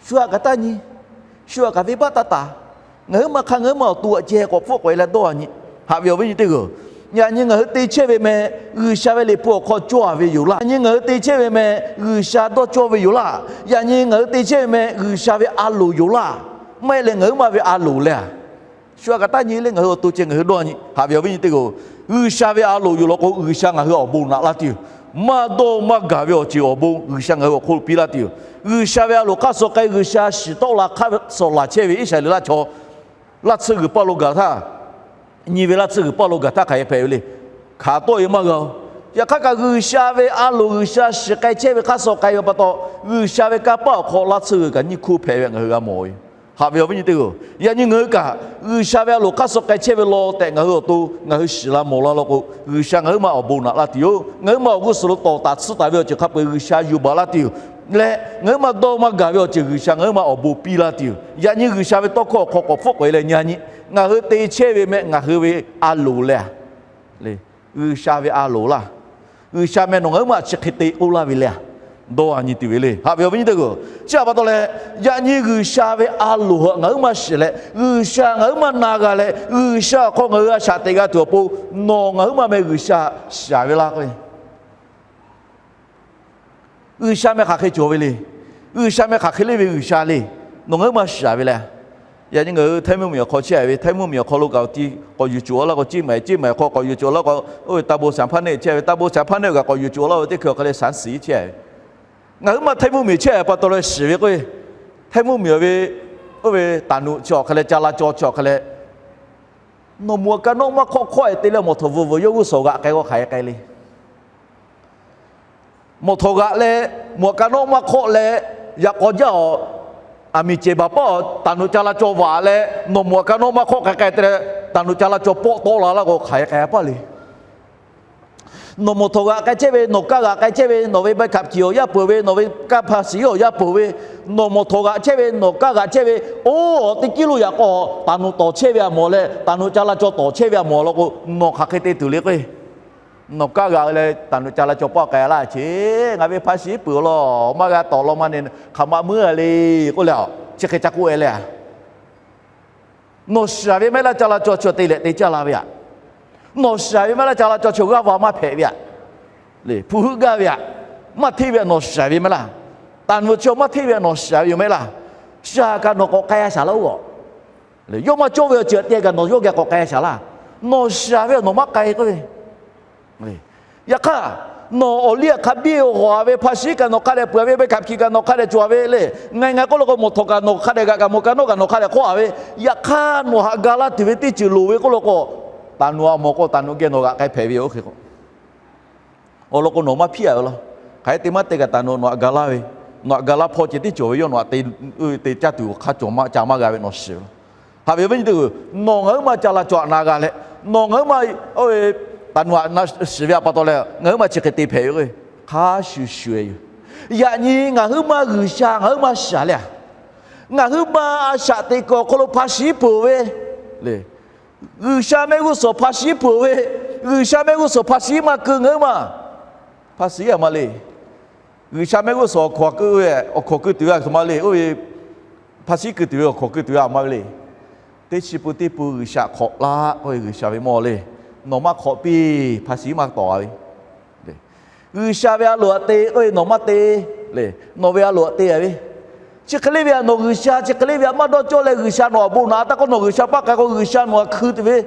Shu htaꞈ kaꞈ taˇ nyi. Shu htaꞈ kaꞈ venˇbaˆ taˇ taˍ. Ngaˬ huiˉ maˇ hk'aˇ ngaˬ huiˉ maˇ awˬ to awˬ ceh k'awꞈ hpfuhˆ k'awꞈ e leh dawˇ a nyi. Haꞈ ve awˬ viˉ nyi teˇ g'aˇ-oˬ, yaꞈ nyi ngaˬ hui te chehˇ ve meh, G'uiˬsha ve liꞈ hpu awˬ hk'aw cawˇ a ve yoˬ laˇ. Yaꞈ nyi ngaˬ hui te chehˇ ve meh, G'uiˬsha dawˇ cawˇ ve yoˬ laˇ. Yaꞈ nyi ngaˬ hui te chehˇ ve meh, G'uiˬsha ve a loˍ yoˬ laˇ. Maˇ heˆ leh ngaˬ huiˉ maˇ ve a loˍ leh a, shu htaꞈ kaꞈ taˇ nyi leh ngaˬ hui awˬ to ceh ngaˬ hui dawˇ a nyi. Haꞈ ve awˬ viˉ nyi teˇ g'aˇ-oˬ, G'uiˬsha ve a loˍ yoˬ law k'o, G'uiˬsha ngaˬ hui awˬ bon naꞈ laˇ tuˬ yoˬ. Maˇ dawˇ maˇ gaˬ ve awˬ ceuˬ awˬ bon G'uiˬsha ngaˬ hui awˬ hk'oˆ lo piˇ laˇ tuˬ yoˬ. G'uiˬsha ve a loˍ hk'aˇ suh k'ai, G'uiˬsha shiˍ tawˆ la hk'aˇ suh laˬ chehˇ ve Iˉsaˍreˍlaˆ chaw laˇ tsuhˇ g'uiˬ paˇ lo gaˬ htaˇ, nyi ve laˇ tsuhˇ g'uiˬ paˇ lo gaˬ htaˇ hk'aˬ hk'e hpehꞈ ve le. Hk'aˬ tawˆ e maˇ g'a-oˬ. Yaꞈ hk'aˇ kaꞈ G'uiˬsha ve a loˍ G'uiˬsha shiˍ k'ai chehˇ ve hk'aˇ suh k'ai ve pa taw, G'uiˬsha ve kanˇ paˆ awˬ hk'aw laˇ tsuhˇ g'uiˬ kaꞈ nyiˇ hkuˇ hpehꞈ ve ngaˬ hui g'a mawˬ ve. Haꞈ ve awˬ viˉ nyi teˇ g'aˇ-oˬ, yaꞈ nyi ngaˬ hui kaꞈ G'uiˬsha ve a loˍ hk'aˇ suh k'ai chehˇ ve law tehꞈ ngaˬ hui awˬ to ngaˬ hui shiˍ la mawˬ la law k'o, G'uiˬsha ngaˬ huiˉ maˇ awˬ bon naꞈ laˇ tuˬ yoˬ. Ngaˬ huiˉ maˇ awˬ g'uˇ suhˍ lo tawˍ taˍ tsuhˇ taˍ ve awˬ ceuˬ hk'a peu-eˬ G'uiˬsha yuˬ baˬ laˇ tuˬ yoˬ. Leh ngaˬ huiˉ maˇ dawˇ maˇ gaˬ ve awˬ ceuˬ G'uiˬsha ngaˬ huiˉ maˇ awˬ bon piˇ laˇ tuˬ yoˬ. Yaꞈ nyi G'uiˬsha ve tawˇ hkawˇ awˬ hk'aw k'awꞈ hpfuhˆ k'awꞈ e leh nyi a nyi. Ngaˬ hui te chehˇ ve meh ngaˬ hui ve a loˍ leh a le, G'uiˬsha ve a loˍ laˇ. G'uiˬsha meh nawˬ ngaˬ huiˉ maˇ chi hk'e te k'oˆ laˇ ve le a, dawˇ a nyi tuˬ ve le. Haꞈ ve awˬ viˉ nyi teˇ g'aˇ-oˬ, chi htaꞈ pa taw leh, yaꞈ nyi G'uiˬsha ve a loˍ htaꞈ ngaˬ huiˉ maˇ shiˍ leh, G'uiˬsha ngaˬ huiˉ maˇ na g'a leh, G'uiˬsha awˬ hk'aw ngaˬ hui a shaꞈ teꞈ g'a tuˬ awˬ pon, nawˬ ngaˬ huiˉ maˇ meh G'uiˬsha shiˍ a ve laˇ k'o G'uiˬsha meh hk'aˬ hk'e cawˬ ve le. G'uiˬsha meh hk'aˬ hk'e leˇ ve G'uiˬsha le. Nawˬ ngaˬ huiˉ maˇ shiˍ a ve le. Yaꞈ nyi ngaˬ hui Htaiˇ mvuhˇmiˬ awˬ hk'aw chehˇ ve, Htaiˇ mvuhˇmiˬ awˬ hk'aw lo kaꞈ awˬ ti k'awꞈ yuˬ cawˬ laˇ k'o, Ceˇ maiˍ, Ceˇ maiˍ hk'aw k'awꞈ yuˬ cawˬ laˇ k'o, oˇ ve Taˇ bon shaˍ hpaˇ neˆ chehˇ ve, Taˇ bon shaˍ hpaˇ neˆ kaꞈ k'awꞈ yuˬ cawˬ laˇ ve teˇ hkui awˬ hk'a leh Shaˍ siˍ chehˇ ve. Ngaˬ huiˉ maˇ Htaiˇ mvuhˇmiˬ chehˇ a pa taw leh shiˍ ve k'o, Htaiˇ mvuhˇmiˬ ve, oˇ ve taˍ nuꞈ chi awˬ hk'a leh ca la caw chi awˬ hk'a leh, nawˬ mawˬ ka nawˉ maˇ hk'awˆ hk'awˆ e te leh mawˬ htawꞈ veuˬ veuˬ yawˇ g'uˇ suhˍ g'aꞈ k'ai k'o hk'aˬ hk'e k'ai le. Mawˬ htawꞈ g'aꞈ leh mawˬ ka nawˉ maˇ hk'awˆ leh, yaꞈ k'aw jaˇ awˬ, aˬ miˍ cehˬ baˬ paˆ awˬ taˍ nuꞈ ca la caw vaꞈ leh, nawˬ mawˬ ka nawˉ maˇ hk'awˆ k'ai k'ai te leh, taˍ nuꞈ ca la caw pawˆ tawˆ la laˇ k'o hk'aˬ hk'e k'ai a paˇ le. Nawˬ mawˬ htawꞈ g'aꞈ k'ai chehˇ ve, nawˬ kaˇ g'aꞈ k'ai chehˇ ve, nawˬ ve ใบขับขี่ awˬ yaˇ peuˬ ve, nawˬ ve kaˇ hpa shiˍ awˬ yaˇ peuˬ ve, nawˬ mawˬ htawꞈ g'aꞈ chehˇ ve, nawˬ kaˇ g'aꞈ chehˇ ve, oˇ awˬ teˇ kiˉ lo yaꞈ k'aw taˍ nuꞈ tawˍ chehˇ ve a mawˬ leh, taˍ nuꞈ ca la caw tawˍ chehˇ ve a mawˬ law k'o, nawˬ hk'aˬ hk'e te tuˬ le k'o, nawˬ kaˇ g'aꞈ leh taˍ nuꞈ ca la caw pawˆ k'ai laˇ cheˇ. Ngaˬ ve hpa shiˍ peuˬ law, maˇ g'a tawˍ law maˇ ne, hk'aˬ ma muiˉ a le k'oˆ leh a Chi hk'e ca k'oˆ e le a. Nawˬ shiˍ ve maˇ heˆ laˇ, ca la caw chi te leh te caˇ la ve aꞈ. Nawˬ shiˍ ve maˇ heˆ laˇ, ca la caw chi g'aˇ va maˇ hpehꞈ ve aꞈ. Hpu heuˆ gaˇ ve aꞈ, maˇ hteˇ ve aꞈ nawˬ shiˍ ve maˇ heˆ laˇ. Taˍ nuˬ chi maˇ hteˇ ve aꞈ nawˬ shiˍ ve yoˬ maˇ heˆ laˇ. Shiˍ kaꞈ nawˬ k'awꞈ k'ai a shaˍ laˇ oˬ. Yawˇ maˇ cawˇ ve awˬ ceuˬ aꞈ te kaꞈ nawˬ yawˇ geh k'awꞈ k'ai a shaˍ laˇ. Nawˬ shiˍ ve aꞈ nawˬ maˇ k'ai k'oˆ ve Yaꞈ hk'aˇ, nawˬ awˬ liˇ aꞈ hk'a biˇ g'awˬ ve, hpa shiˉ kaꞈ nawˬ hk'a dehꞈ peuˬ ve, ใบขับขี่ kaꞈ nawˬ hk'a dehꞈ cawˬ ve le, ngaˬ ngaˬ k'oˆ lo k'o, มอเตอร์ kaꞈ nawˬ hk'a dehꞈ g'aꞈ kaꞈ, หมวกกันน็อก kaꞈ nawˬ hk'a dehꞈ k'awˆ a ve, yaꞈ hk'aˇ nawˬ haꞈ ga laˇ tuˬ ve teˇ ceuˬ loˍ ve k'oˆ lo k'o, taˍ nuˬ aꞈ mawˬ k'o, taˍ nuˬ geh nawˬ g'aꞈ k'ai hpehꞈ ve yoˬ. Oˇ hk'e k'o, awˬ lawn k'o nawˬ maˇ hpiˇ a ve laˇ. Hk'aˬ hk'e te maˇ te kaꞈ taˍ nuˬ nawˬ haꞈ ga laˇ ve, nawˬ haꞈ ga laˇ hpawˇ ceh teˇ cawˬ ve, yawˇ nawˬ haꞈ te caˇ tuˬ hk'a cawˬ ma ca maˇ g'a ve nawˬ shiˍ ve laˇ. Haꞈ ve awˬ viˉ nyi teˇ hpaˍ-oˬ, nawˬ ngaˬ huiˉ ma ca la caw aꞈ na g'a leh, nawˬ ngaˬ huiˉ ma, oˇ ve, taˍ nuˬ aꞈ na shiˍ ve aꞈ pa taw leh, ngaˬ huiˉ ma chi hk'e te hpehꞈ ve k'o, hk'a shuˍ shuˍ e yoˬ. Yaꞈ nyi ngaˬ huiˉ ma G'uiˬsha ngaˬ huiˉ ma shiˍ a le a. Ngaˬ huiˉ ma a shaꞈ teꞈ kuiˬ awˬ hk'aw lo hpa shiˉ peuˬ ve le. G'uiˬsha mehˆ g'uˇ suhˍ hpa shiˉ peuˬ ve, G'uiˬsha mehˆ g'uˇ suhˍ hpa shiˉ maˇ keu ngaˬ huiˉ ma, hpa shiˉ a ma le. G'uiˬsha mehˆ g'uˇ suhˍ awˬ hkawnˍ keu ve, awˬ hkawnˍ keu tuˬ ve a htoꞈ ma le. Oˇ ve hpa shiˉ keu tuˬ ve awˬ hkawnˍ keu tuˬ ve a ma ve le. Teˇ chi pun teˇ pun G'uiˬsha hk'awꞈ laˇ k'oˆ ve G'uiˬsha ve mawˇ le. Nawˬ maˇ hk'awꞈ piˇ, hpa shiˉ maˇ tawˍ a ve G'uiˬsha ve a loˍ aꞈ te k'oˆ ve nawˬ maˇ te le. Nawˬ ve a loˍ aꞈ te a ve. Chi hk'e le ve aꞈ nawˬ G'uiˬsha chi hk'e le ve aꞈ maˇ dawˇ cawˇ leh, G'uiˬsha nawˬ awˬ bon naꞈ a taˇ k'oˆ, nawˬ G'uiˬsha paˆ k'ai k'o, G'uiˬsha nawˬ htaꞈ hkui tuˬ ve,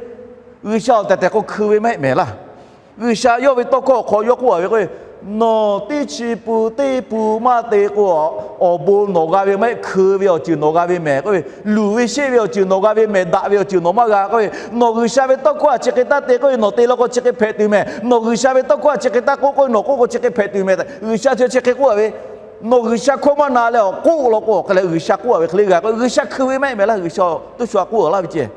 G'uiˬsha awˬ tehˬ tehˬ k'o hkui ve maˇ heˆ mehˍ laˇ. G'uiˬsha yawˇ ve tawˇ hkawˇ awˬ hk'aw yawˇ k'oˆ a ve k'o, nawˬ teˇ chi pun teˇ pun maˇ te k'o, awˬ bon nawˬ g'a ve maˇ heˆ, hkui ve awˬ ceuˬ nawˬ g'a ve mehˍ k'oˆ ve, luˬ ve sheˆ ve awˬ ceuˬ nawˬ g'a ve mehˍ, daꞈ ve awˬ ceuˬ nawˬ maˇ g'a k'oˆ ve, nawˬ G'uiˬsha ve tawˇ hkawˇ a chi hk'e taˇ te k'oˆ ve, nawˬ te law k'o chi hk'e hpehꞈ tuˬ mehˍ. Nawˬ G'uiˬsha ve tawˇ hkawˇ a chi hk'e taˇ k'oˆ k'oˆ ve, nawˬ k'oˆ k'o chi hk'e hpehꞈ tuˬ mehˍ. G'uiˬsha chi chi hk'e k'oˆ a ve, nawˬ G'uiˬsha hkawˇ maˇ na leh awˬ k'oˆ law k'o, hk'e leh G'uiˬsha k'oˆ a ve hk'e le g'a k'o, G'uiˬsha hkui ve maˇ heˆ mehˍ laˇ. G'uiˬsha teˇ shu a k'oˆ a laˇ ve ceh.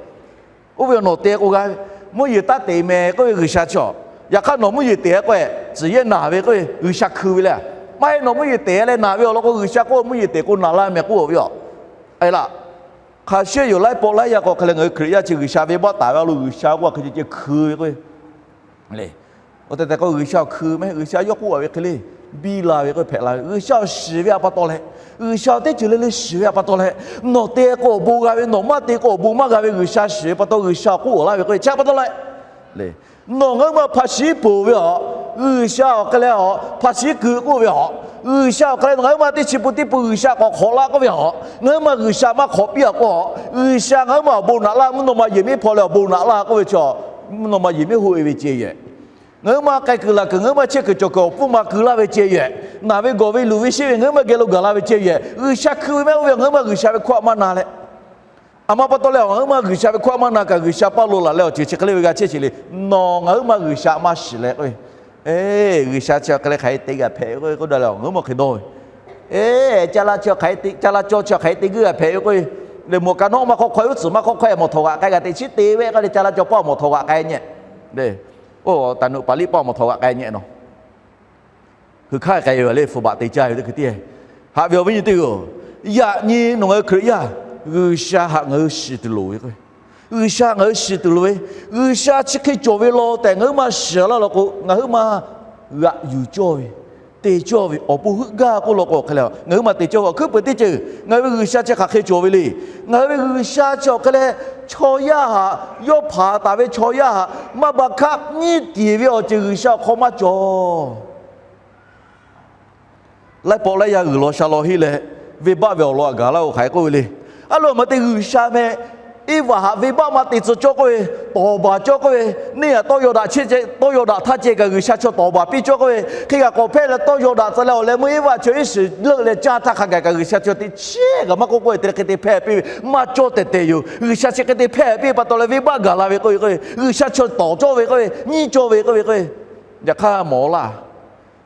Oˇ ve awˬ nawˬ te k'o g'a ve, mvuhˇ yeˬ taˇ te mehˍ k'oˆ ve G'uiˬsha chi a. Yaꞈ hk'aˇ nawˬ mvuhˇ yeˬ te k'o, tcuhˍ yehˇ naˬ ve k'oˆ ve G'uiˬsha hkui ve le. Maˇ heˆ, nawˬ mvuhˇ yeˬ te leh naˬ ve awˬ lawn k'o, G'uiˬsha k'oˆ mvuhˇ yeˬ te k'o naˬ laˇ mehˍ k'oˆ ve a. Aˬ laˇ, hk'a shuˍ yoˬ, laiˉ pawˆ laiˉ yaˇ k'o hk'e leh ngaˬ hui Hkriꞈ yaˇ chi G'uiˬsha venˇbaˆ taˍ ve a lo G'uiˬsha k'oˆ a hk'e ceh ceh hkui ve k'oˆ ve le. Awˬ tehˬ tehˬ k'o G'uiˬsha awˬ hkui mehˍ, G'uiˬsha yawˇ k'oˆ a ve hk'e le biˇ la ve k'oˆ ve hpehꞈ la ve, G'uiˬsha awˬ shiˍ ve aꞈ pa taw leh, G'uiˬsha teˇ ceuˬ le le shiˍ ve aꞈ pa taw leh, nawˬ te k'o awˬ bon g'a ve, nawˬ maˇ te k'o awˬ bon maˇ g'a ve, G'uiˬsha shiˍ ve pa taw G'uiˬsha k'oˆ a laˇ ve k'oˆ ve chi aꞈ pa taw leh, nawˬ ngaˬ huiˉ ma hpa shiˉ peuˬ ve a, G'uiˬsha awˬ hk'e leh a, hpa shiˉ keu k'oˆ ve a, G'uiˬsha awˬ hk'e leh ngaˬ huiˉ ma teˇ chi pun teˇ pun G'uiˬsha k'awꞈ hk'awꞈ laˇ k'oˆ ve a, ngaˬ huiˉ ma G'uiˬsha maˇ hk'awꞈ piˇ a k'o, G'uiˬsha ngaˬ huiˉ ma awˬ bon naꞈ laˇ, mvuhˇ naw ma yehˬ miˉ hpaw leh awˬ bon naꞈ laˇ k'oˆ ve chi, mvuhˇ naw ma yehˬ miˉ hoˆ e ve ceh yehˬ. Ngaˬ huiˉ ma k'ai kuiˬ laˬ kuiˬ, ngaˬ huiˉ ma chehˇ kuiˬ cawˬ kuiˬ awˬ pfuhˇ ma keu laˇ ve ceh yehˬ. Naˬ ve gawˬ ve luˬ ve sheˆ ve ngaˬ huiˉ ma geh lo gaˬ la ve ceh yehˬ. G'uiˬsha hkui ve mehˍ, oˇ ve ngaˬ huiˉ ma G'uiˬsha ve hkawˇ aꞈ maˇ na leh, aˬ ma pa taw leh ngaˬ huiˉ ma G'uiˬsha ve hkawˇ aꞈ maˇ na kaꞈ, G'uiˬsha paˇ lo laˬ leh awˬ ceuˬ chi hk'e le ve g'a chehˇ sheˍ le. Nawˬ ngaˬ huiˉ ma G'uiˬsha maˇ shiˍ leh k'oˆ ve, G'uiˬsha chi awˬ hk'e leh hk'aˬ hk'e te g'a hpehꞈ ve k'oˆ ve k'oˆ daꞈ leh ngaˬ huiˉ ma hk'e dawˇ ve, ca la caw chi awˬ hk'aˬ hk'e te g'uˇ g'a hpehꞈ ve k'oˆ ve, le mawˬ ka nawˉ maˇ hk'awˇ hk'awˇ, uˉ tcuhˍ maˇ hk'awˇ hk'awˇ, mawˬ htawꞈ g'aꞈ k'ai g'a te chi te ve k'oˆ leh ca la caw paˇ mawˬ htawꞈ g'aꞈ k'ai nyehˆ le. Oˇ taˍ nuˬ paˍ liˇ paˇ mawˬ htawꞈ g'aꞈ k'ai nyehˆ nawˬ, hui hk'aˇ k'ai ve le, hpu baꞈ te caˇ ve teˇ hkui tiˉ. Haꞈ ve awˬ viˉ nyi teˇ hpaˍ-oˬ, yaꞈ nyi nawˬ ngaˬ hui Hkriꞈ yaˇ, G'uiˬsha haꞈ ngaˬ hui shiˍ tuˬ loˍ ve k'o, G'uiˬsha ngaˬ hui shiˍ tuˬ loˍ ve, G'uiˬsha chi hk'e cawˬ ve law tehꞈ ngaˬ huiˉ ma shiˍ laˇ law k'o, ngaˬ huiˉ ma g'aꞈ yuˬ cawˇ ve, te cawˇ ve awˬ bon heuˆ gaˇ k'oˆ law k'o hk'e leh, ngaˬ huiˉ ma te cawˇ ve awˬ hkuiˉ peuˬ teˇ ceuˬ ngaˬ hui ve G'uiˬsha chi hk'aˬ hk'e cawˬ ve le. Ngaˬ hui ve G'uiˬsha chi awˬ hk'e leh, chaw yaˇ haꞈ, yawˇ hpanˍ taˍ ve chaw yaˇ haꞈ maˇ ba hkaˆ nyiˇ tiˍ ve awˬ ceuˬ G'uiˬsha awˬ hk'aw maˇ cawˬ. Laiˉ pawˆ laiˉ yaˇ g'uiˬ law sha law henˇ leh, venˇbaˆ ve awˬ lawn aꞈ gaˬ laˇ-oˬ hk'aˬ hk'e k'oˆ ve le. A lo maˇ te G'uiˬsha meh, Eˇvaꞈ haꞈ venˇbaˆ maˇ te tcuh cawˇ k'oˆ ve, tawˍ baˬ cawˇ k'oˆ ve, neˇ htaꞈ tawˇ yaw daꞈ chehˇ ceh, tawˇ yaw daꞈ htaˇ ceh kaꞈ G'uiˬsha chaw tawˍ baˬ piˇ cawˇ k'oˆ ve, hk'e kaꞈ k'awꞈ hpehˇ leh tawˇ yaw daꞈ tcuh leh awˬ leh meuˇ Eˇvaꞈ chaw iˉ shiˍ leuˆ leh caˇ htaˇ hk'a gaˬ kaꞈ G'uiˬsha chaw teꞈ chiˉ kaꞈ maˇ k'oˆ k'oˆ ve, te leh hk'e te hpehˇ piˇ ve maˇ cawˇ tehˬ tehˬ yoˬ. G'uiˬsha chi hk'e te hpehˇ piˇ ve pa taw leh venˇbaˆ gaˬ la ve k'oˆ ve, G'uiˬsha chaw tawˍ cawˇ ve k'oˆ ve, nyiˇ cawˇ ve k'oˆ ve k'o, yaꞈ hk'aˇ mawˬ laˇ.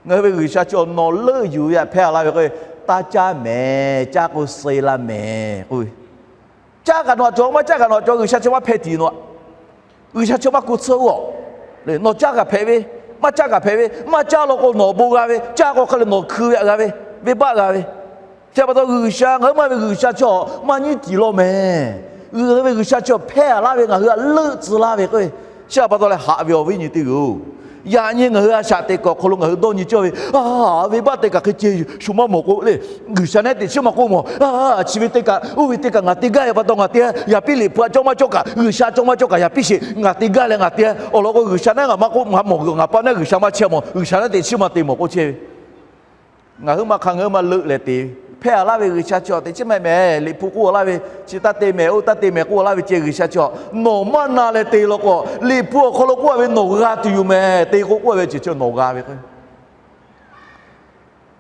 Ngaˬ hui ve G'uiˬsha chaw nawˬ leuˆ yuˬ ve htaꞈ hpehˇ laˇ ve k'o, taˇ caˇ mehˍ, caˇ k'o suh laˇ mehˍ k'oˆ ve, caˇ kaꞈ nawˬ htaꞈ cawˬ, maˇ caˇ kaꞈ nawˬ htaꞈ cawˬ, G'uiˬsha chaw maˇ hpehˇ tiˍ nawˬ. G'uiˬsha chaw maˇ k'oˆ tsuhˇ-oˬ. Nawˬ caˇ kaꞈ hpehꞈ ve, maˇ caˇ kaꞈ hpehꞈ ve, maˇ caˇ law k'o nawˬ awˬ bon g'a ve, caˇ k'o hk'e leh nawˬ hkui ve aꞈ g'a ve, venˇbaˆ g'a ve. Chi pa taw G'uiˬsha, ngaˬ huiˉ ma ve G'uiˬsha chaw maˇ nyiˇ tiˍ law mehˍ. Ngaˬ hui ve G'uiˬsha chaw hpehˇ laˇ ve ngaˬ hui htaꞈ leuˆ tcuh laˇ ve k'o, chi pa taw leh haꞈ ve awˬ viˉ nyi teˇ hpaˍ-oˬ, Yaꞈ nyi ngaˬ hui a shaꞈ teꞈ kaꞈ awˬ hk'aw lo ngaˬ hui dawˇ nyi cawˇ ve, a, venˇbaˆ te kaꞈ hk'e ceh shu maˇ mawˬ k'o le, G'uiˬsha naˉ teꞈ chiˉ maˇ k'oˆ mawˬ. A, chi ve te kaꞈ, oˇ ve te kaꞈ ngaˬ te gaˇ ve pa taw ngaˬ te, yaꞈ piˇ Liꞈ hpu a cawˇ maˇ cawˇ kaꞈ, G'uiˬsha cawˇ maˇ cawˇ kaꞈ yaꞈ piˇ sheˍ, ngaˬ te gaˇ leh ngaˬ te. Awˬ lawn k'o, G'uiˬsha naˉ ngaˬ maˇ k'oˆ, ngaˬ mawˬ, ngaˬ pa naˉ G'uiˬsha maˇ chehˇ mawˬ, G'uiˬsha naˉ teꞈ chiˉ maˇ te mawˬ k'oˆ chehˇ ve. Ngaˬ huiˉ ma hk'a ngaˬ huiˉ ma leuˆ leh te ve, hpehˇ a laˇ ve G'uiˬsha chi teꞈ chiˉ maˇ mehˍ. Liꞈ hpu k'oˆ a laˇ ve, chi taˇ te mehˍ, oˇ taˇ te mehˍ k'oˆ a laˇ ve ceh, G'uiˬsha chi nawˬ maˇ na leh te law k'o, Liꞈ hpu awˬ hk'aw lo k'oˆ a ve nawˬ g'a tuˬ yoˬ mehˍ. Te k'o k'oˆ a ve ceh chi nawˬ g'a ve k'o,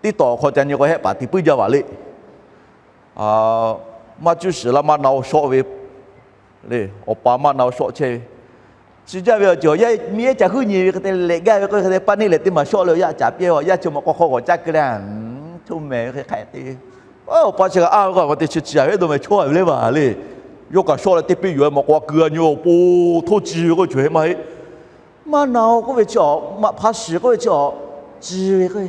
teˇ tawˬ awˬ hk'aw ca nyi k'o hehˆ paˍ te puiˉ jaˇ vaˬ le. Maˇ cuˇ shiˍ laˇ maˇ na-o shawˆ ve le, awˬ pa maˇ na-o shawˆ chehˇ ve. Chi jaˇ ve awˬ ceuˬ yaˇ miˇ ehˉ ca huˉ nyi ve hk'e te lehꞈ gaˇ ve k'o, hk'e te paˇ neˇ lehˬ teˇ maˬ shawˆ le, yaˇ caˍ piˇ-a, yaˇ chi mawꞈ k'aw hk'aw g'awˬ caˇ keu leh, choˇ mehˍ ve hk'e hk'a te ve. Awˬ pa chi kaꞈ a ve k'o, a te chi chi a ve dawˇ mehˍ chawˇ a ve le vaˬ le. Yawˇ kaꞈ shawˆ leh teˇ piˇ yuˬ-e mawꞈ k'aw a keu a nyi-o po htoˇ ci ve k'oˆ ve chaw hehˆ maˇ heˆ. Maˇ na-o k'oˆ ve chi, maꞈ hpa shiˍ k'oˆ ve chi, ci ve k'o,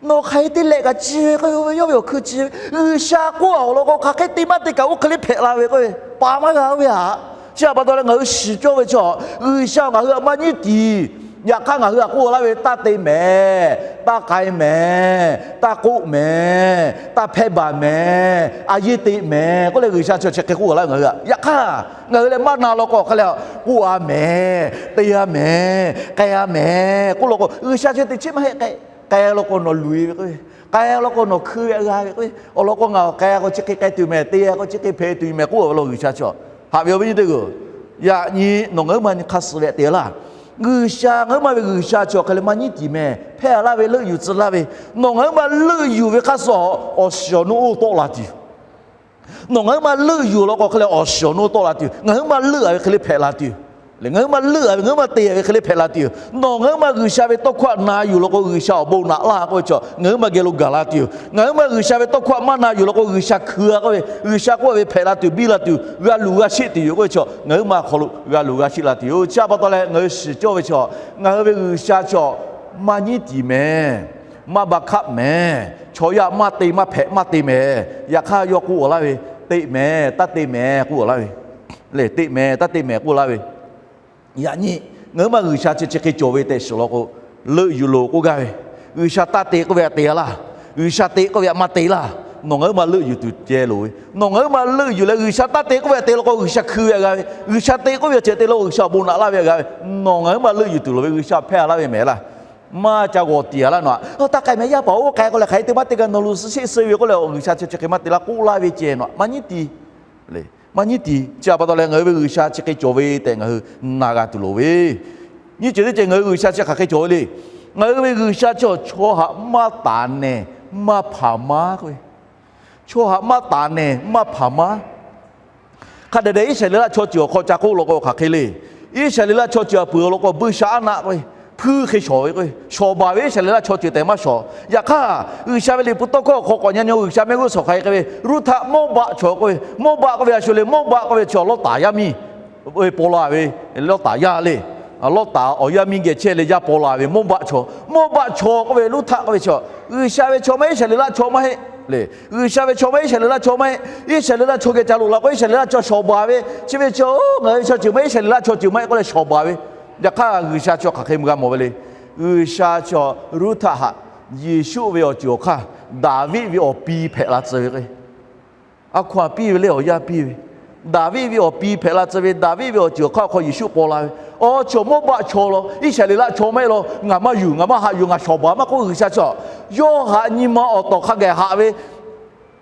nawˬ hk'aˬ hk'e te lehꞈ kaꞈ ci ve k'o, yawˇ ve awˬ hkui ci ve. G'uiˬsha k'oˆ a awˬ lawn k'o, hk'aˬ hk'e te maˇ te kaꞈ oˇ hk'e le hpehꞈ la ve k'o, paˍ maˇ g'a ve aꞈ. Chi htaꞈ pa taw leh ngaˬ hui shiˍ cawˇ ve chi, G'uiˬsha ngaˬ hui htaꞈ maˇ nyiˉ tiˍ. Yaꞈ hk'aˇ ngaˬ hui htaꞈ k'oˆ laˇ ve, taˇ te mehˍ, taˇ k'ai mehˍ, taˇ k'oˆ mehˍ, taˇ hpehˇ baˬ mehˍ, a yeˇ te mehˍ k'oˆ leh G'uiˬsha chi chi hk'e k'oˆ laˇ ve ngaˬ hui htaꞈ. Yaꞈ hk'aˇ ngaˬ hui leh maˇ na law k'o, hk'aˬ leh k'oˆ a mehˍ, te a mehˍ, k'ai a mehˍ k'oˆ law k'o, G'uiˬsha chi teꞈ chiˉ maˇ heˆ k'ai. K'ai law k'o nawˬ luˬ-e ve k'o, k'ai law k'o nawˬ hkui ve g'a ve k'o, awˬ lawn k'o ngaˬ k'ai k'o chi hk'e k'ai tuˬ mehˍ, te k'o chi hk'e hpehꞈ tuˬ mehˍ k'oˆ ve law G'uiˬsha chi. Haꞈ ve awˬ viˉ nyi teˇ g'aˇ-oˬ, yaꞈ nyi nawˬ ngaˬ huiˉ ma nyi hk'a suh ve te laˇ. G'uiˬsha ngaˬ huiˉ ma ve G'uiˬsha chi hk'aˬ lehˬ maˇ nyiˉ tiˍ mehˍ, hpehˇ a laˇ ve leuˆ yuˬ tcuh laˇ ve. Nawˬ ngaˬ huiˉ ma leuˆ yuˬ ve hk'a suh awˬ shiˍ awˬ nuˇ oˇ tawˆ la tuˬ yoˬ. Nawˬ ngaˬ huiˉ ma leuˆ yuˬ law k'o hk'e leh awˬ shiˍ awˬ nuˇ tawˆ la tuˬ yoˬ. Ngaˬ huiˉ ma leuˆ a ve hk'e le hpehꞈ la tuˬ yoˬ. Ngaˬ huiˉ ma leuˆ a ve, ngaˬ huiˉ ma te a ve hk'e le hpehꞈ la tuˬ yoˬ. Nawˬ ngaˬ huiˉ ma G'uiˬsha ve tawˇ hkawˇ htaꞈ na yuˬ law k'o, G'uiˬsha awˬ bon naꞈ laˇ k'oˆ ve chi ngaˬ huiˉ ma geh lo gaˬ la tuˬ yoˬ. Ngaˬ huiˉ ma G'uiˬsha ve tawˇ hkawˇ htaꞈ maˇ na yuˬ law k'o, G'uiˬsha hkui a k'oˆ ve, G'uiˬsha k'oˆ ve hpehꞈ la tuˬ, biˇ la tuˬ, g'a luˬ g'a sheˆ tuˬ yoˬ k'oˆ ve chi ngaˬ huiˉ ma awˬ hk'aw lo g'a luˬ g'a sheˆ la tuˬ yoˬ. Chi htaꞈ pa taw leh ngaˬ hui shiˍ cawˇ ve chi, ngaˬ hui ve G'uiˬsha chi maˇ nyiˉ tiˍ mehˍ, maˇ ba hk'aˆ mehˍ, chaw yaˇ maˇ te maˇ hpehꞈ maˇ te mehˍ. Yaꞈ hk'aˇ yawˇ k'oˆ a laˇ ve, teꞈ mehˍ taˇ te mehˍ k'oˆ a laˇ ve, le teꞈ mehˍ taˇ te mehˍ k'oˆ laˇ ve. Yaꞈ nyi ngaˬ huiˉ ma G'uiˬsha chi chi hk'e cawˬ ve tehꞈ shiˍ law k'o, leuˆ yuˬ loˬ k'oˆ gaˇ ve. G'uiˬsha taˇ te k'oˆ ve htaꞈ te a laˇ. G'uiˬsha te k'oˆ ve htaꞈ maˇ te laˇ. Nawˬ ngaˬ huiˉ ma leuˆ yuˬ tuˬ ceh loˍ ve. Nawˬ ngaˬ huiˉ ma leuˆ yuˬ leh G'uiˬsha taˇ te k'oˆ ve htaꞈ te law k'o, G'uiˬsha hkui ve htaꞈ g'a ve. G'uiˬsha te k'oˆ ve htaꞈ ceh te law k'o, G'uiˬsha awˬ bon naꞈ laˇ ve htaꞈ g'a ve. Nawˬ ngaˬ huiˉ ma leuˆ yuˬ tuˬ loˍ ve, G'uiˬsha hpehˇ a laˇ ve mehˍ laˇ. Maˇ ca g'awˬ tiˍ a laˇ nawˬ htaꞈ, taˇ k'ai mehˍ, yaˇ paˍ oˇ k'ai k'o leh hk'aˬ hk'e te maˇ te kaꞈ nawˬ luˬ suh sheˆ suh ve k'oˆ leh, G'uiˬsha chi chi hk'e maˇ te laˇ k'oˆ laˇ ve ceh nawˬ htaꞈ maˇ nyiˉ tiˍ. Maˇ nyiˉ tiˍ. Chi htaꞈ pa taw leh ngaˬ hui ve G'uiˬsha chi hk'e cawˬ ve tehꞈ ngaˬ hui na g'a tuˬ loˍ ve. Nyiˇ ceuˬ teˇ ceuˬ ngaˬ hui G'uiˬsha chi hk'aˬ hk'e cawˬ ve le. Ngaˬ hui ve G'uiˬsha chi chaw htaꞈ maˇ taˍ nehˬ maˇ hpaˍ maˇ k'oˆ ve, chaw htaꞈ maˇ taˍ nehˬ maˇ hpaˍ maˇ. Hk'a dehꞈ dehꞈ Iˉsaˍreˍlaˆ chaw ceuˬ awˬ hk'aw ca k'oˆ law k'o hk'aˬ hk'e le. Iˉsaˍreˍlaˆ chaw ceuˬ htaꞈ peuˬ law k'o buiˇshaˆaˉnaˆ k'oˆ ve, hpuiˇ hk'e shawˍ ve k'o, shawˍ baˬ ve Iˉsaˍreˍlaˆ chaw ceuˬ tehꞈ maˇ shawˍ. Yaꞈ hk'aˇ, G'uiˬsha ve Liꞈ hpu tawˇ hkawˇ awˬ hk'aw k'awꞈ nyi nyi G'uiˬsha mehˆ g'uˇ suhˍ hk'aˬ hk'e ve, Ruˇhtaˆ Mawˇbaˆ chaw k'oˆ ve, Mawˇbaˆ k'oˆ ve a shu le, Mawˇbaˆ k'oˆ ve chi Lawˇtaˍ yaˇ miˇ paw la ve, Lawˇtaˍ yaˇ le. Lawˇtaˍ awˬ yaˇ miˇ geh chehˇ leh yaˇ paw la ve Mawˇbaˆ chaw. Mawˇbaˆ chaw k'oˆ ve Ruˇhtaˆ k'oˆ ve chi, G'uiˬsha ve chaw maˇ heˆ, Iˉsaˍreˍlaˆ chaw maˇ heˆ le. G'uiˬsha ve chaw maˇ heˆ, Iˉsaˍreˍlaˆ chaw maˇ heˆ. Iˉsaˍreˍlaˆ chaw geh ca loꞈ la k'o, Iˉsaˍreˍlaˆ chaw shawˍ baˬ ve, chi ve chi ngaˬ hui ve chaw ceuˬ maˇ heˆ, Iˉsaˍreˍlaˆ chaw ceuˬ maˇ heˆ k'oˆ leh shawˍ baˬ ve. Yaꞈ hk'aˇ G'uiˬsha chi hk'aˬ hk'e mvuh g'a mawˬ ve le. G'uiˬsha chi Ruˇhtaˆ htaꞈ Yeˍsuˆ ve awˬ ceuˬ awˬ hk'aˇ Daˍviˆ ve awˬ pi hpehꞈ la tcuh ve k'o, a hkaw-anˬ piˇ ve le awˬ yaˇ piˇ ve, Daˍviˆ ve awˬ pi hpehꞈ la tcuh ve, Daˍviˆ ve awˬ ceuˬ awˬ hk'aˇ awˬ hk'aw Yeˍsuˆ paw la ve. Awˬ ceuˬ Mawˇbaˆ chaw law, Iˉsaˍreˍlaˆ chaw maˇ heˆ law, ngaˬ maˇ yuˬ, ngaˬ maˇ haꞈ yuˬ, ngaˬ shawˍ baˬ maˇ k'oˆ, G'uiˬsha chi yawˇ htaꞈ nyi ma awˬ tawˍ hk'a gaˬ haꞈ ve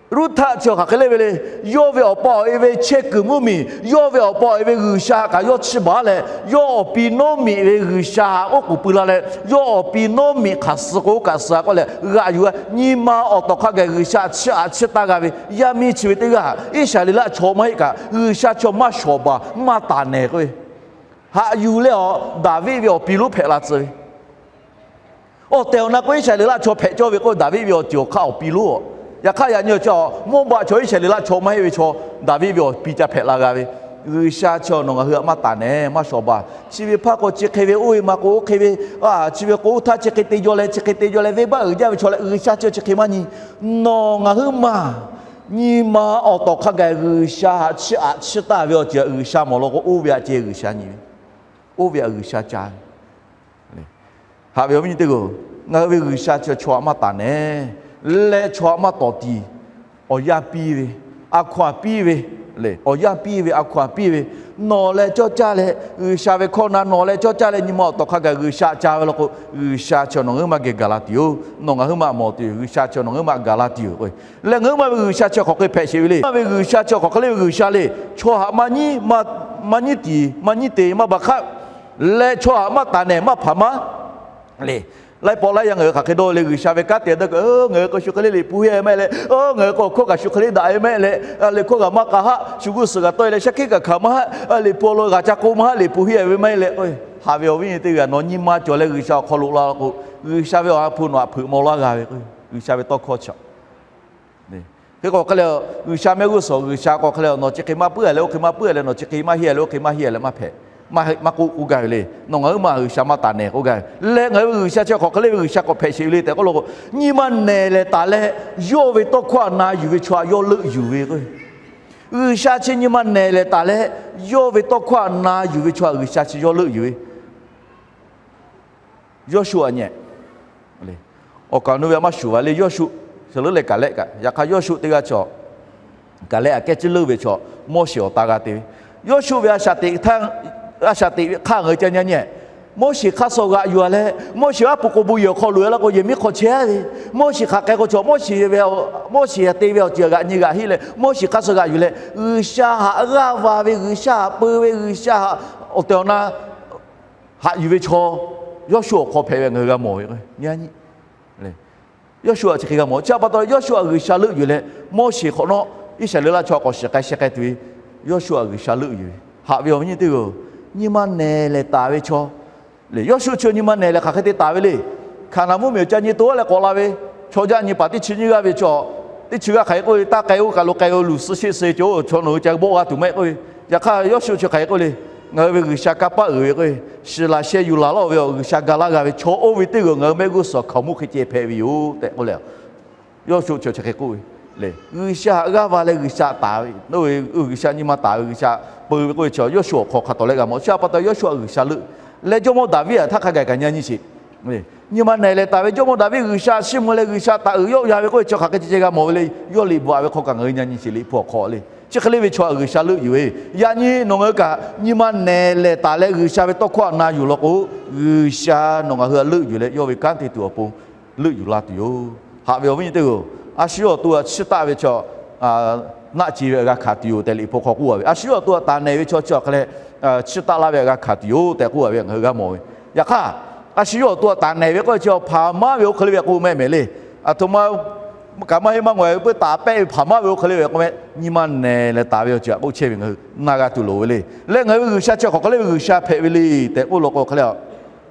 Ruˇhtaˆ chi hk'aˬ hk'e le ve le. Yawˇ ve awˬ pa awˬ e ve chehˇ kuiˬ mvuhˇmiˬ, yawˇ ve awˬ pa awˬ e ve G'uiˬsha kaꞈ yawˇ chiˇ baˬ leh, yawˇ awˬ pi Nawˉmiꞈ ve G'uiˬsha oˉ k'oˍ pui la leh, yawˇ awˬ pi Nawˉmiꞈ hk'aˬ suh k'o kaꞈ suh k'oˆ leh g'aꞈ yuˬ a. Nyi ma awˬ tawˍ hk'a gaˬ G'uiˬsha chiˇ aꞈ chiˇ taˇ g'a ve yaˇ miˇ chi ve teˇ g'aˇ, Iˉsaˍreˍlaˆ chaw maˇ heˆ kaꞈ G'uiˬsha chaw maˇ shawˍ baˬ maˇ taˍ nehˬ k'oˆ ve, haꞈ yuˬ leh awˬ Daˍviˆ ve awˬ pi lonˉ hpehꞈ la tcuh ve. Awˬ tehˬ awˬ na k'o, Iˉsaˍreˍlaˆ chaw hpehꞈ cawˇ ve k'o, Daˍviˆ ve awˬ ceuˬ awˬ hk'aˇ awˬ pi lonˉ-oˬ. Yaꞈ hk'aˇ yaꞈ nyi awˬ chi Mawˇbaˆ chaw Iˉsaˍreˍlaˆ chaw maˇ heˆ ve chaw, Daˍviˆ ve awˬ pi ca hpehꞈ la g'a ve. G'uiˬsha chi nawˬ ngaˬ hui htaꞈ maˇ taˍ nehˬ maˇ shawˍ baˬ. Chi ve hpaˇ k'o chi hk'e ve, oˇ ve ma k'o oˇ hk'e ve, a, chi ve k'o oˇ htaˇ chi hk'e te jaw leh chi hk'e te jaw leh venˇbaˆ uiˍ jaˇ ve chaw leh G'uiˬsha chi chi hk'e maˇ nyi. Nawˬ ngaˬ hui maˬ nyi ma awˬ tawˍ hk'a gaˬ G'uiˬsha htaꞈ chiˇ aꞈ chiˇ taˇ ve awˬ ceuˬ G'uiˬsha mawˬ law k'o, oˇ ve htaꞈ ceh G'uiˬsha nyi ve, oˇ ve htaꞈ G'uiˬsha ca ve. Haꞈ ve awˬ viˉ nyi teˇ g'aˇ-oˬ, ngaˬ hui ve G'uiˬsha chi chaw htaꞈ maˇ taˍ nehˬ leh chaw htaꞈ maˇ tawˍ tiˍ. Awˬ yanˇ piˇ ve, a hkaw-anˬ piˇ ve, le, awˬ yanˇ piˇ ve, a hkaw-anˬ piˇ ve, nawˬ leh cawˇ caˇ leh G'uiˬsha ve hkawˇ na nawˬ leh cawˇ caˇ leh nyi ma awˬ tawˍ hk'a gaˬ G'uiˬsha ca ve law k'o, G'uiˬsha chi nawˬ ngaˬ hui maˇ geh gaˬ la tuˬ yoˬ. Nawˬ ngaˬ hui maˇ mawˬ tuˬ yoˬ. G'uiˬsha chi nawˬ ngaˬ hui maˇ gaˬ la tuˬ yoˬ k'o, leh ngaˬ hui maˇ ve G'uiˬsha chi hk'aˬ hk'e hpehꞈ sheˍ ve le. Maˇ ve G'uiˬsha chi hk'aˬ hk'e le ve G'uiˬsha le. Chaw htaꞈ maˇ nyi, maˇ nyi tiˍ, maˇ nyi te, maˇ baˬ hk'aˆ leh chaw htaꞈ maˇ taˍ nehˬ maˇ hpaˍ maˇ le. Laiˉ pawˆ laiˉ yaˇ ngaˬ hui hk'aˬ hk'e dawˇ le, G'uiˬsha ve kanˉ te dawˇ k'o, ngaˬ hui k'o shu hk'e le liꞈ hpu heˆ maˇ heˆ leh, ngaˬ hui k'o hkawˇ kaꞈ shu hk'e le daꞈ ve maˇ heˆ leh, liꞈ hkawˇ kaꞈ maˇ k'a haˆ, shu g'uˇ suhˍ kaꞈ tawˆ e leh shaˉ hkiˆ kaꞈ hkanˍ maˇ haˆ, liꞈ hpu awˬ lawn g'a ca k'oˆ maˇ haˆ, liꞈ hpu heˆ ve maˇ heˆ leh k'o, haꞈ ve awˬ viˉ nyi teˇ g'aˇ, nawˬ nyi ma cawˬ leh G'uiˬsha awˬ hk'aw lo la k'o, G'uiˬsha ve awˬ ha hpu nawˬ htaꞈ hpeuꞈ maw laˇ g'a ve k'o, G'uiˬsha ve tawˇ hkawˇ chi hk'e k'o hk'e le, G'uiˬsha mehˆ g'uˇ suhˍ G'uiˬsha k'o hk'e le, nawˬ chi hk'e maˇ puiˉ leh oˇ hk'e maˇ puiˉ leh, nawˬ chi hk'e maˇ heˆ leh oˇ hk'e maˇ heˆ leh maˇ hpehꞈ, maˇ k'oˆ k'oˆ gaˇ ve le. Nawˬ ngaˬ hui maˇ G'uiˬsha maˇ taˍ nehˬ k'oˆ gaˇ ve leh, ngaˬ hui ve G'uiˬsha chi hk'aˬ hk'e le ve G'uiˬsha k'awꞈ hpehꞈ sheˍ ve le tehꞈ k'oˆ law k'o, nyi ma nehˬ lehˬ taˍ leh yawˇ ve tawˇ hkawˇ htaꞈ na yuˬ ve chaw htaꞈ yawˇ leuˆ yuˬ ve k'o, G'uiˬsha chi nyi ma nehˬ lehˬ taˍ leh yawˇ ve tawˇ hkawˇ htaꞈ na yuˬ ve chaw htaꞈ G'uiˬsha chi yawˇ leuˆ yuˬ ve Yawˇshuˆ a nyi, awˬ kaˍ awˬ nu ve a maˇ shuˍ ve le. Yawˇshuˆ, shu leuˉ leh Kaˍlehˆ kaꞈ, yaꞈ hk'aˇ Yawˇshuˆ teˇ g'aˇ chaw, Kaˍlehˆ aꞈ kehˉ ciˉ leuˉ ve chaw, Moˉseˍ awˬ ta g'a te ve. Yawˇshuˆ ve a shaꞈ teꞈ ve hk'aˇ ngaˬ hui ca nyi nyi, Moˉseˍ hk'aˇ suh g'aꞈ yuˬ a leh, Moˉseˍ aˉ pu k'o bon yehˬ awˬ hk'aw loꞈ e laˇ k'o yehˬ miˉ hk'aw chehˇ ve, Moˉseˍ hk'aˬ hk'e k'o chaw, Moˉseˍ ve, Moˉseˍ htaꞈ te ve awˬ ceuˬ g'aꞈ nyi g'aꞈ heˆ leh Moˉseˍ hk'aˇ suh g'aꞈ yuˬ leh G'uiˬsha htaꞈ g'aˇ va ve, G'uiˬsha htaꞈ peu ve, G'uiˬsha htaꞈ awˬ tehˬ awˬ na haꞈ yuˬ ve chaw, Yawˇshuˆ awˬ hk'aw hpehꞈ ve ngaˬ hui g'a mawˬ ve. Yawˇshuˆ a chi hk'e g'a mawˬ. Chi pa taw Yawˇshuˆ a G'uiˬsha leuˆ yuˬ leh, Moˉseˍ hk'awꞈ nawˉ Iˉsaˍreˍlaˆ chaw k'awꞈ shiˍ k'ai sheh k'ai tuˬ ve, Yawˇshuˆ a G'uiˬsha leuˆ yuˬ ve. Haꞈ ve awˬ viˉ nyi teˇ g'aˇ, nyi ma nehˬ lehˬ taˍ ve chaw le. Yawˇshuˆ chi nyi ma nehˬ lehˬ hk'aˬ hk'e te taˍ ve le. Hkaˍnanˍ mvuhˇmiˬ awˬ ca nyi to a leh k'awꞈ la ve, chaw jaˆ nyi paˍ teˇ chi nyiˇ g'aˇ ve chaw, teˇ chi g'aˇ hk'aˬ hk'e k'oˆ ve, taˇ k'ai oˇ kaˬ lo k'ai o luˬ suhˆ sheˆ suh cawˬ, chaw nawˬ hui ca bawˆ g'a tuˬ maˇ heˆ k'oˆ ve. Yaꞈ hk'aˇ Yawˇshuˆ chi hk'aˬ hk'e k'oˆ le, ngaˬ hui ve G'uiˬsha kanˇ paˆ uiˍ ve k'o, shiˍ laꞈ sheh yuˬ laˬ laˇ-oˬ ve awˬ G'uiˬsha ga laˇ g'a ve chaw oˇ ve teˇ g'aˇ ngaˬ hui mehˆ g'uˇ suhˍ hkaoˍmonˇ hk'e ceh hpehꞈ ve yoˬ tehꞈ k'oˆ leh, Yawˇshuˆ chi hk'e k'oˆ ve le. G'uiˬsha htaꞈ g'aˇ va leh G'uiˬsha taˍ ve, G'uiˬsha nyi ma taˍ ve, G'uiˬsha peu ve k'oˆ ve chaw Yawˇshuˆ awˬ hk'aw hk'a tawˍ leh g'a mawˬ. Chi pa taw Yawˇshuˆ a G'uiˬsha leuˆ leh jawˇmawˇ Daˍviˆ htaꞈ htaˇ hk'a gaˬ kaꞈ nyi nyi sheˍ. Nyi ma nehˬ lehˬ taˍ ve jawˇmawˇ Daˍviˆ G'uiˬsha chiˇ mvuh leh G'uiˬsha htaꞈ uiˍ yawˆ ya ve k'oˆ ve chaw hk'aˬ hk'e ceh ceh g'a mawˬ ve le. Yawˇ liꞈ bvuhꞈ taˍ ve hk'aw kaꞈ ngaˬ hui nyi nyi sheˍ, liꞈ hpu awˬ hk'aw le. Chi hk'e le ve chaw a G'uiˬsha leuˆ yuˬ ve, yaꞈ nyi nawˬ ngaˬ hui kaꞈ nyi ma nehˬ lehˬ taˍ leh G'uiˬsha ve tawˇ hkawˇ htaꞈ na yuˬ law k'o, G'uiˬsha nawˬ ngaˬ hui htaꞈ leuˆ yuˬ leh yawˇ ve kanˉ te tuˬ awˬ pon leuˆ yuˬ la tuˬ yoˬ. Haꞈ ve awˬ viˉ nyi teˇ g'aˇ, a shu yawˇ awˬ to htaꞈ chiˇ taˆ ve chaw, naˆ ce ve g'a hkanˍ tuˬ yoˬ tehꞈ liꞈ hpu hk'aw k'oˆ a ve. A shu yawˇ awˬ to htaꞈ taˍ nehˬ ve chaw chi awˬ hk'a leh chiˇ taˆ laˇ ve g'a hkanˍ tuˬ yoˬ tehꞈ k'oˆ a ve ngaˬ hui g'a mawˬ ve. Yaꞈ hk'aˇ, a shu yawˇ awˬ to htaꞈ taˍ nehˬ ve k'oˆ ve chi hpaˍ maˇ ve oˇ hk'e le ve k'oˆ mehˆ mehˍ le. Aˬ htoꞈ ma kaꞈ maˇ heˆ maˇ ngawˬ ve peuˬ taˍ pehˆ ve hpaˍ maˇ ve oˇ hk'e le ve k'oˆ mehˆ, nyi ma nehˬ lehˬ taˍ ve awˬ ceuˬ htaꞈ k'oˆ chehˇ ve ngaˬ hui na g'a tuˬ loˍ ve le. Leh ngaˬ hui ve G'uiˬsha chi hk'aˬ hk'e le ve G'uiˬsha hpehꞈ ve le tehꞈ k'oˆ law k'o hk'a le,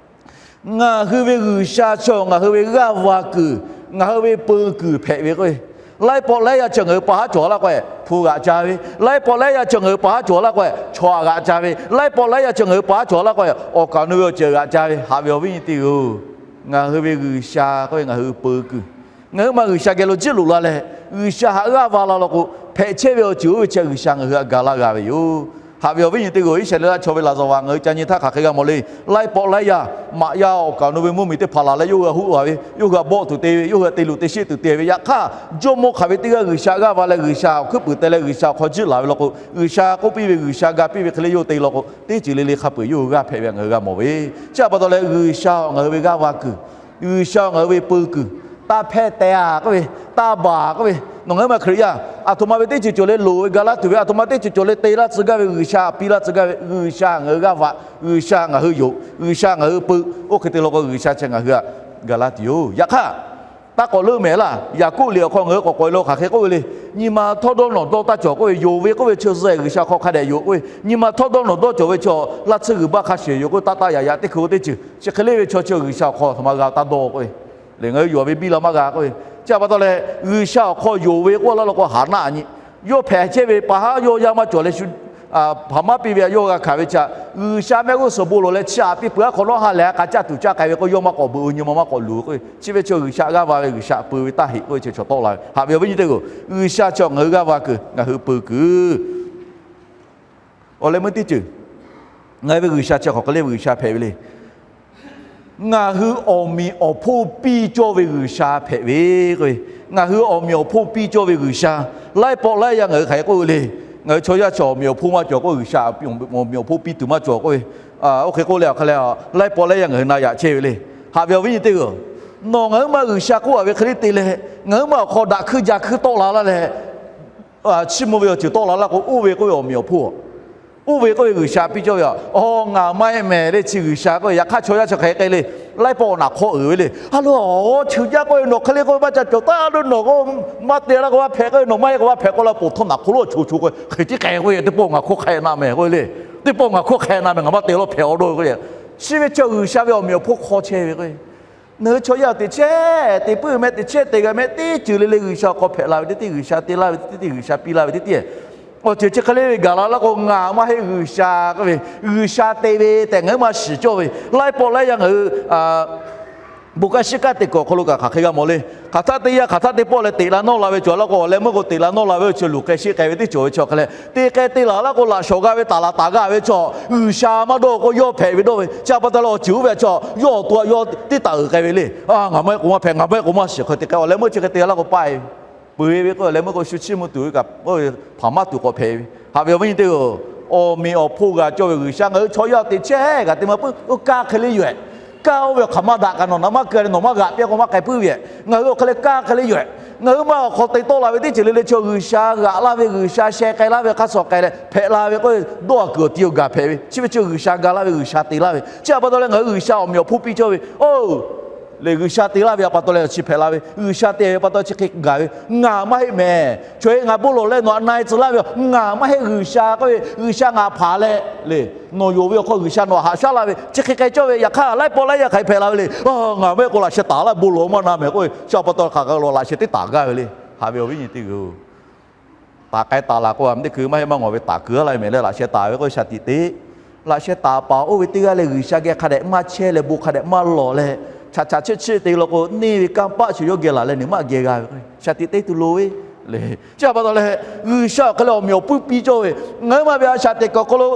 ngaˬ hui ve G'uiˬsha chi ngaˬ hui ve g'aˇ va kuiˬ, ngaˬ hui ve peu kuiˬ hpehꞈ ve k'o, laiˉ pawˆ laiˉ yaˇ chi ngaˬ hui pa haˉ cawˬ laˇ k'o, hpu g'aꞈ ca ve. Laiˉ pawˆ laiˉ yaˇ chi ngaˬ hui pa haˉ cawˬ laˇ k'o, chaw htaꞈ g'aꞈ ca ve. Laiˉ pawˆ laiˉ yaˇ chi ngaˬ hui pa haˉ cawˬ laˇ k'o, awˬ kaˍ awˬ nu ve awˬ ceuˬ g'aꞈ ca ve. Haꞈ ve awˬ viˉ nyi teˇ g'aˇ, ngaˬ hui ve G'uiˬsha k'oˆ ve ngaˬ hui peu kuiˬ. Ngaˬ hui ma G'uiˬsha geh lo jiˇ loꞈ la leh, G'uiˬsha htaꞈ g'aˇ va la law k'o, hpehꞈ chehˇ ve awˬ ceuˬ oˇ ve chi G'uiˬsha ngaˬ hui htaꞈ ga laˇ g'a ve yoˬ. Haꞈ ve awˬ viˉ nyi teˇ g'aˇ, Iˉsaˍreˍlaˆ chaw ve laˍ zaˍ vaꞈ ngaˬ hui ca nyi htaˇ hk'aˬ hk'e g'a mawˬ le. Laiˉ pawˆ laiˉ yaˇ maꞈ yaˇ awˬ kaˍ awˬ nu ve mvuhˇmiˬ teˇ hpaˍ laˬ leh yawˇ hui htaꞈ huˆ a ve, yawˇ hui htaꞈ bawˆ tuˬ te ve, yawˇ hui htaꞈ te luˬ te sheˆ tuˬ te ve. Yaꞈ hk'aˇ, jawˇmawˇ hk'aˬ ve teˇ g'aˇ G'uiˬsha g'aˇ va leh G'uiˬsha awˬ hkuiˉ puiˍ teh leh G'uiˬsha awˬ hk'aw jiˇ laˬ ve law k'o, G'uiˬsha k'oˆ piˇ ve, G'uiˬsha ga piˇ ve hk'e le yawˇ hui te law k'o, teˇ ceuˬ le le hk'a peu-eˬ yawˇ hui g'aˇ hpehꞈ ve ngaˬ hui g'a mawˬ ve. Chi pa taw leh G'uiˬsha ngaˬ hui ve g'aˇ va kuiˬ, G'uiˬsha ngaˬ hui ve peu kuiˬ, taˇ hpehˇ teh a k'oˆ ve, taˇ baˬ k'oˆ ve, nawˬ ngaˬ hui ma Hkriꞈ yaˇ aˬ htoꞈ ma ve teˇ ceuˬ cawˬ leh loˍ ve ga laˇ tuˬ ve, aˬ htoꞈ ma teˇ ceuˬ cawˬ leh te laˇ tcuh gaˇ ve, G'uiˬsha piˇ laˇ tcuh gaˇ ve, G'uiˬsha ngaˬ hui g'aˇ va, G'uiˬsha ngaˬ hui yonˍ, G'uiˬsha ngaˬ hui peu, oˇ hk'e te law k'o G'uiˬsha chi ngaˬ hui htaꞈ ga laˇ tuˬ yoˬ. Yaꞈ hk'aˇ, taˇ k'awꞈ leuˆ mehˍ laˇ. Yaˍkoˆ liꞈ awˬ hk'aw ngaˬ hui k'awꞈ k'awꞈ e law hk'aˬ hk'e k'oˆ ve le. Nyi ma htawˇ dawˇ nawˬ dawˇ taˇ cawˬ k'oˆ ve, yonˍ ve k'oˆ ve chi suh G'uiˬsha hk'aw hk'a dehꞈ yonˍ k'oˆ ve, nyi ma htawˇ dawˇ nawˬ dawˇ cawˬ ve chaw laˇ tsuhˇ g'uiˬ baˆ hk'a shuˍ yonˍ k'oˆ ve, taˇ taˇ yaꞈ yaꞈ teˇ hkui teˇ ceuˬ chi hk'e le ve chaw chi G'uiˬsha awˬ hk'aw aˬ htoꞈ ma g'a taˇ dawˇ k'oˆ ve, lehˬ ngaˬ hui yonˍ ve biˇ la maˇ g'a k'oˆ ve. Chi pa taw leh G'uiˬsha awˬ hk'aw yonˍ ve k'oˆ laˇ law k'o, Haˍnaˆ nyi yawˇ hpehꞈ chehˇ ve pa haˉ yawˇ yaˇ maˇ cawˬ leh shu hpaˍ maˇ piˇ ve htaꞈ yawˇ g'a hkanˍ ve chi, G'uiˬsha mehˆ g'uˇ suhˍ bon lawˬ leh chi htaꞈ piˇ peuˬ aˉ hk'awꞈ nawˉ ha lehˬ a k'a caˇ tuˬ caˇ k'ai ve k'o, yawˇ maˇ k'awꞈ beuꞈ-o, nyi ma maˇ k'awꞈ luˬ k'oˆ ve. Chi ve chi G'uiˬsha g'aˇ va ve, G'uiˬsha peu ve taˇ heꞈ k'oˆ ve chi chaw tawˆ la ve. Haꞈ ve awˬ viˉ nyi teˇ g'aˇ, G'uiˬsha chi ngaˬ hui g'aˇ va kuiˬ, ngaˬ hui peu kuiˬ. Awˬ leh meuˇ teˇ ceuˬ, ngaˬ hui ve G'uiˬsha chi hk'aˬ hk'e le ve G'uiˬsha hpehꞈ ve le. Ngaˬ hui awˬ meꞈ awˬ hponˇ piˇ cawˇ ve G'uiˬsha hpehꞈ ve k'oˆ ve. Ngaˬ hui awˬ meꞈ awˬ hponˇ piˇ cawˇ ve G'uiˬsha, laiˉ pawˆ laiˉ yaˇ ngaˬ hui hk'aˬ hk'e k'oˆ ve le. Ngaˬ hui chaw yaˇ chi awˬ meꞈ awˬ hponˇ maˇ cawˬ k'oˆ, G'uiˬsha awˬ meꞈ awˬ hponˇ piˇ tuˬ maˇ cawˬ k'oˆ ve. Oˇ hk'e k'oˆ leh awˬ hk'a leh, laiˉ pawˆ laiˉ yaˇ ngaˬ hui na yaꞈ chehˇ ve le. Haꞈ ve awˬ viˉ nyi teˇ hpaˍ-oˬ, nawˬ ngaˬ hui ma G'uiˬsha k'oˆ a ve hk'e le te leh, ngaˬ hui ma awˬ hk'aw daꞈ hkuiˇ ja hkuiˇ tawˆ la laˇ leh, chiˇ mvuh ve awˬ ceuˬ tawˆ la laˇ k'o, oˇ ve k'oˆ ve awˬ meꞈ awˬ hponˇ, oˇ ve k'oˆ ve G'uiˬsha piˇ cawˇ ve. Aˬ, ngaˬ maˇ heˆ mehˍ le chi G'uiˬsha k'oˆ ve. Yaꞈ hk'aˇ chaw yaˇ chi hk'e k'ai le. Laiˉ pawˆ naˍ hk'awˇ uiˍ ve le. A lo, aˬ, chi jaˇ k'oˆ ve nawˬ hk'e le k'oˆ ve maˇ ca cawˬ taˉ lo nawˬ k'o, maˇ te laˇ k'o maˇ hpehꞈ k'oˆ ve, nawˬ maˇ heˆ k'o maˇ hpehꞈ k'oˆ laˇ, poˬ htawˇ naˍ hk'oˆ lo choˬ choˬ k'o hk'e tiˉ k'ai k'oˆ ve. Teˇ pawˆ ngaˬ hk'oˆ hk'e na mehˍ k'oˆ ve le. Teˇ pawˆ ngaˬ hk'oˆ hk'e na mehˍ, ngaˬ maˇ te laˇ hpehꞈ awˬ dawˇ ve k'oˆ ve. Chi ve chi G'uiˬsha ve awˬ meꞈ awˬ hponˇ hk'aw chehˇ ve k'o, ngaˬ hui chaw yaˇ teꞈ chehˇ teꞈ puiˉ meh, teꞈ chehˇ teꞈ g'a meh, teˇ ceuˬ le le G'uiˬsha awˬ hk'aw hpehꞈ la ve teˇ teˇ, G'uiˬsha te laˇ ve teˇ teˇ, G'uiˬsha piˇ laˇ ve teˇ teˇ, awˬ ceuˬ chi hk'e le ve gaˬ la laˇ k'o, ngaˬ maˇ heˆ G'uiˬsha k'oˆ ve, G'uiˬsha te ve tehꞈ ngaˬ hui maˇ shiˍ cawˇ ve. Laiˉ pawˆ laiˉ yaˇ ngaˬ hui bon kanˇ shiˉ kanˉ teꞈ kuiˬ awˬ hk'aw lo kaꞈ hk'aˬ hk'e g'a mawˬ le. Hk'aˬ htaˆ teˇ yanˇ hk'aˬ htaˆ teˇ pawˆ leh teꞈ la nawˇ la ve cawˬ laˇ k'o, awˬ leh meuˇ k'o teꞈ la nawˇ la ve awˬ ceuˬ luˬ k'ai sheˆ k'ai ve teˇ cawˬ ve chi hk'e leh, te k'ai te laˬ laˇ k'o laꞈ shawˍ g'a ve taˍ laꞈ taˍ g'a ve chaw, G'uiˬsha maˇ dawˇ k'o yawˇ hpehꞈ ve dawˇ ve. Chi pa taw leh awˬ ceuˬ oˇ ve chaw yawˇ awˬ to yawˇ teˇ taˍ uiˍ k'ai ve le. Ngaˬ maˇ heˆ k'o maˇ hpehꞈ, ngaˬ maˇ heˆ k'o maˇ shiˍ hk'e te k'ai, awˬ leh meuˇ chi hk'e te laˇ k'o paˆ e ve, peuˬ e ve k'o, awˬ leh meuˇ k'o shu chiˇ mvuh tuˬ ve kaꞈ hpaˍ maˇ tuˬ k'awꞈ hpehꞈ ve. Haꞈ ve awˬ viˉ nyi teˇ hpaˍ-oˬ, awˬ meꞈ awˬ hponˇ g'a cawˇ ve G'uiˬsha ngaˬ hui chaw yaˇ teꞈ chehˇ g'a te maˇ puiˉ, oˇ kaˇ hk'e le yoˬ ehˍ. Kaˇ oˇ ve awˬ hk'aˬ maˇ daꞈ kaꞈ nawˬ naꞈ maˇ keu leh nawˬ maˇ g'aꞈ piˇ k'o maˇ k'ai puiˉ ve. Ngaˬ hui awˬ hk'e leh kaˇ hk'e le yoˬ ehˍ. Ngaˬ hui maˇ awˬ hk'aw te tawˆ la ve teˇ ceuˬ le le chaw G'uiˬsha g'aꞈ laˇ ve, G'uiˬsha sheh k'ai laˇ ve, hk'a shuˍ k'ai leh hpehꞈ la ve k'o, dawˇ a kuiˬ awˬ ti awˬ gaˬ hpehꞈ ve. Chi ve chi G'uiˬsha ga laˇ ve, G'uiˬsha te laˇ ve. Chi pa taw leh ngaˬ hui G'uiˬsha awˬ meꞈ awˬ hponˇ piˇ cawˇ ve. Oˇ, lehˬ G'uiˬsha te laˇ ve pa taw leh chi hpehꞈ la ve, G'uiˬsha te ve pa taw chi hk'e gaˬ ve. Ngaˬ maˇ heˆ mehˍ, chaw heˆ ngaˬ bon lawˬ leh nawˬ htaꞈ na e tcuh laˇ ve, ngaˬ maˇ heˆ G'uiˬsha k'oˆ ve, G'uiˬsha ngaˬ hpaˍ leh le, nawˬ yonˍ ve awˬ hk'aw G'uiˬsha nawˬ htaꞈ haꞈ shaˉ laˇ ve chi hk'e k'ai cawˇ ve. Yaꞈ hk'aˇ laiˉ pawˆ laiˉ yaˇ hk'aˬ hk'e hpehꞈ la ve le. Ngaˬ maˇ heˆ k'o laꞈ sheh taˍ laˇ, bon lawˬ maˇ na mehˍ k'oˆ ve. Chi pa taw hk'aˬ hk'e lo laꞈ sheh teˇ taˍ gaˇ ve le. Haꞈ ve awˬ viˉ nyi teˇ hpaˍ-oˬ, taˍ k'ai taˍ laˬ k'o, a teˇ hkui maˇ heˆ maˇ ngawˬ ve taˍ kuiˬ laˇ ve mehˍ leh laꞈ sheh taˍ ve k'o shaˍ tiꞈ te. Laꞈ sheh taˍ paˍ oˇ ve teˇ g'aˇ leh G'uiˬsha geh hk'a dehꞈ maˇ chehˇ leh bon hk'a dehꞈ maˇ lawˬ leh, chaꞈ chaꞈ chiˆ chiˆ te law k'o, neˇ ve kanˇ paˆ shu yawˇ geh laˬ leh nawˬ maˇ geh g'a ve k'o, shaˍ tiꞈ te tuˬ loˍ ve le. Chi pa taw leh, G'uiˬsha awˬ hk'e leh awˬ meꞈ awˬ hponˇ piˇ cawˇ ve, ngaˬ hui maˇ ve a shaꞈ teꞈ kuiˬ awˬ hk'aw lo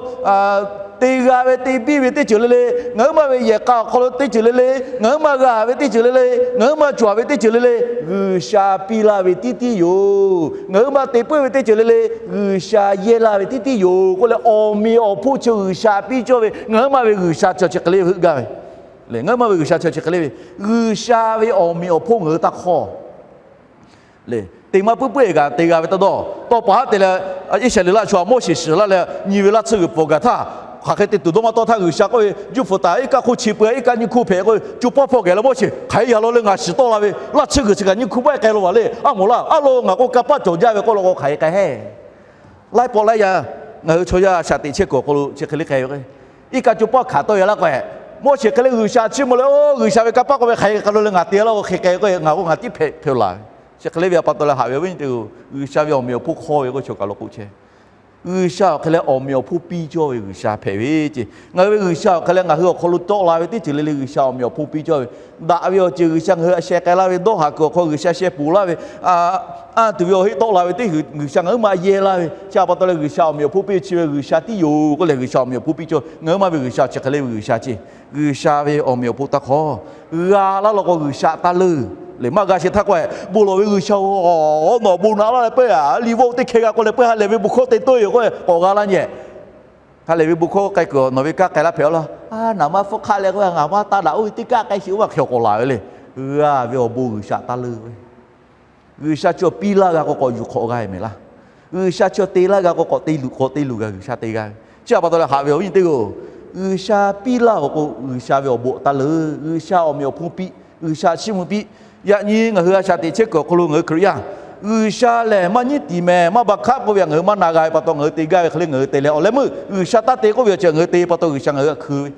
te g'a ve te biˇ ve teˇ ceuˬ le le, ngaˬ hui maˇ ve yehˬ k'a awˬ hk'aw lo teˇ ceuˬ le le, ngaˬ hui maˇ g'a ve teˇ ceuˬ le le, ngaˬ hui maˇ cawˬ ve teˇ ceuˬ le le, G'uiˬsha piˇ laˇ ve tiˉ tiˉ yoˬ. Ngaˬ hui maˇ te puiˉ ve teˇ ceuˬ le le, G'uiˬsha yehˇ laˇ ve tiˉ tiˉ yoˬ k'oˆ leh, awˬ meꞈ awˬ hponˇ chi G'uiˬsha piˇ cawˇ ve. Ngaˬ hui maˇ ve G'uiˬsha chi chi hk'e le ve heuˆ gaˇ ve le. Ngaˬ hui maˇ ve G'uiˬsha chi chi hk'e le ve, G'uiˬsha ve awˬ meꞈ awˬ hponˇ ngaˬ hui taˇ hk'awˇ le. Te maˇ puiˉ puiˉ e kaꞈ te g'a ve taˇ dawˇ. Tawˇ pa haˉ te leh, Iˉsaˍreˍlaˆ chaw Moˉseˍ shiˍ laˇ leh nyi ve laˇ tsuhˇ g'uiˬ pfuhˍ gaˬ htaˇ, hk'aˬ hk'e te tuˬ dawˇ maˇ tawˇ htaˇ, G'uiˬsha k'oˆ ve, Juˇfuˍtaˍ iˉ kaˆ hk'oˆ chi pui-a, iˉ kaˆ nyiˇ hkuˇ hpehꞈ k'oˆ ve, co pawˇ hpawˇ geh la Moˉseˍ, hk'aˬ hk'e ya law leh ngaˬ shiˍ tawˆ la ve laˇ tsuhˇ g'uiˬ chi kaꞈ nyiˇ hkuˇ maˇ k'ai lo vaˬ le. A moˍ laˇ, a lo ngaˬ k'o kanˇ paˆ cawˬ jaˇ ve k'oˆ law k'o hk'aˬ hk'e k'ai heˆ. Laiˉ pawˆ laiˉ yaˇ ngaˬ hui chaw yaˇ shaꞈ teꞈ chehˇ kuiˬ awˬ hk'aw lo chi hk'e le k'ai ve k'o, iˉ kaˆ co pawˇ hkanˍ tawˆ ya laˇ k'o, Moˉseˍ hk'e le G'uiˬsha chiˇ mvuh leh, oˇ G'uiˬsha ve kanˇ paˆ k'oˆ ve hk'aˬ hk'e k'ai lo leh ngaˬ te laˇ k'o hk'e k'ai k'o, ngaˬ k'o ngaˬ tiˉ hpehꞈ hpehꞈ laˬ ve. Chi hk'e le ve pa taw leh haꞈ ve awˬ viˉ nyi teˇ hpaˍ-oˬ, G'uiˬsha ve awˬ meꞈ awˬ hponˇ hk'awˇ ve k'o chaw kaˬ lo k'oˆ chehˇ. G'uiˬsha awˬ hk'e leh awˬ meꞈ awˬ hponˇ piˇ cawˇ ve G'uiˬsha hpehꞈ ve ceˇ. Ngaˬ hui ve G'uiˬsha awˬ hk'e leh ngaˬ hui awˬ hk'aw lo tawˆ la ve teˇ ceuˬ le le G'uiˬsha awˬ meꞈ awˬ hponˇ piˇ cawˇ ve. Daꞈ ve awˬ ceuˬ G'uiˬsha ngaˬ hui a sheh k'ai laˇ ve, dawˇ haˍ kuiˬ awˬ hk'aw G'uiˬsha sheh ponˬ laˇ ve, anˇ tuˬ ve awˬ heˆ tawˆ la ve teˇ ceuˬ G'uiˬsha ngaˬ hui maˇ yehˇ laˇ ve. Chi pa taw leh G'uiˬsha awˬ meꞈ awˬ hponˇ piˇ chi ve G'uiˬsha tiˉ yoˬ k'oˆ leh G'uiˬsha awˬ meꞈ awˬ hponˇ piˇ cawˇ. Ngaˬ hui maˇ ve G'uiˬsha chi hk'e le ve G'uiˬsha ceˇ. G'uiˬsha ve awˬ meꞈ awˬ hponˇ taˇ hk'awˇ. G'a laˇ law k'o G'uiˬsha taˇ leuˇ le. Maˇ g'a sheˍ htaˇ k'o, bon lawˬ ve G'uiˬsha oˬ, nawˬ bon naꞈ laˇ leh peuˬ a liꞈ bvuhꞈ teˇ hkeh g'a k'oˆ leh peuˬ ha lehˬ ve bon hkawˇ te tawˆ e yoˬ k'oˆ k'awꞈ g'a laˇ nyi. Ha lehˬ ve bon hkawˇ k'ai kuiˬ nawˬ ve kanˇ k'ai laˇ hpehꞈ-a laˇ. A, naˍ ma hpfuhˇ hk'aˆ leh k'o ngaˬ maˇ taˇ daꞈ, oˇ ve teˇ kanˇ k'ai sheˍ oˇ ma hk'e k'awꞈ laˬ ve le. G'a ve awˬ bon G'uiˬsha taˇ leuˇ ve. G'uiˬsha chi awˬ piˇ laˇ g'a k'o k'awꞈ yuˬ hk'awꞈ g'a e mehˍ laˇ. G'uiˬsha chi awˬ te laˇ g'a k'o k'awꞈ te luˬ, k'awꞈ te luˬ g'a G'uiˬsha te g'a ve. Chi pa taw leh haꞈ ve awˬ viˉ nyi teˇ hpaˍ-oˬ, G'uiˬsha piˇ laˇ awˬ k'o G'uiˬsha ve awˬ bon taˇ leuˇ. G'uiˬsha awˬ meꞈ awˬ hponˇ piˇ, G'uiˬsha chiˇ mvuh piˇ. Yaꞈ nyi ngaˬ hui a shaꞈ teꞈ chehˇ kuiˬ awˬ hk'aw lo ngaˬ hui Hkriꞈ yaˇ, G'uiˬsha lehˬ maˇ nyiˉ tiˍ mehˍ, maˇ ba hkaˆ k'oˆ ve htaꞈ ngaˬ hui maˇ na g'a ve pa taw ngaˬ hui te gaˇ ve hk'e le ngaˬ hui te leh, awˬ leh meuˇ G'uiˬsha taˇ te k'oˆ ve awˬ ceuˬ ngaˬ hui te pa taw G'uiˬsha ngaˬ hui htaꞈ hkui ve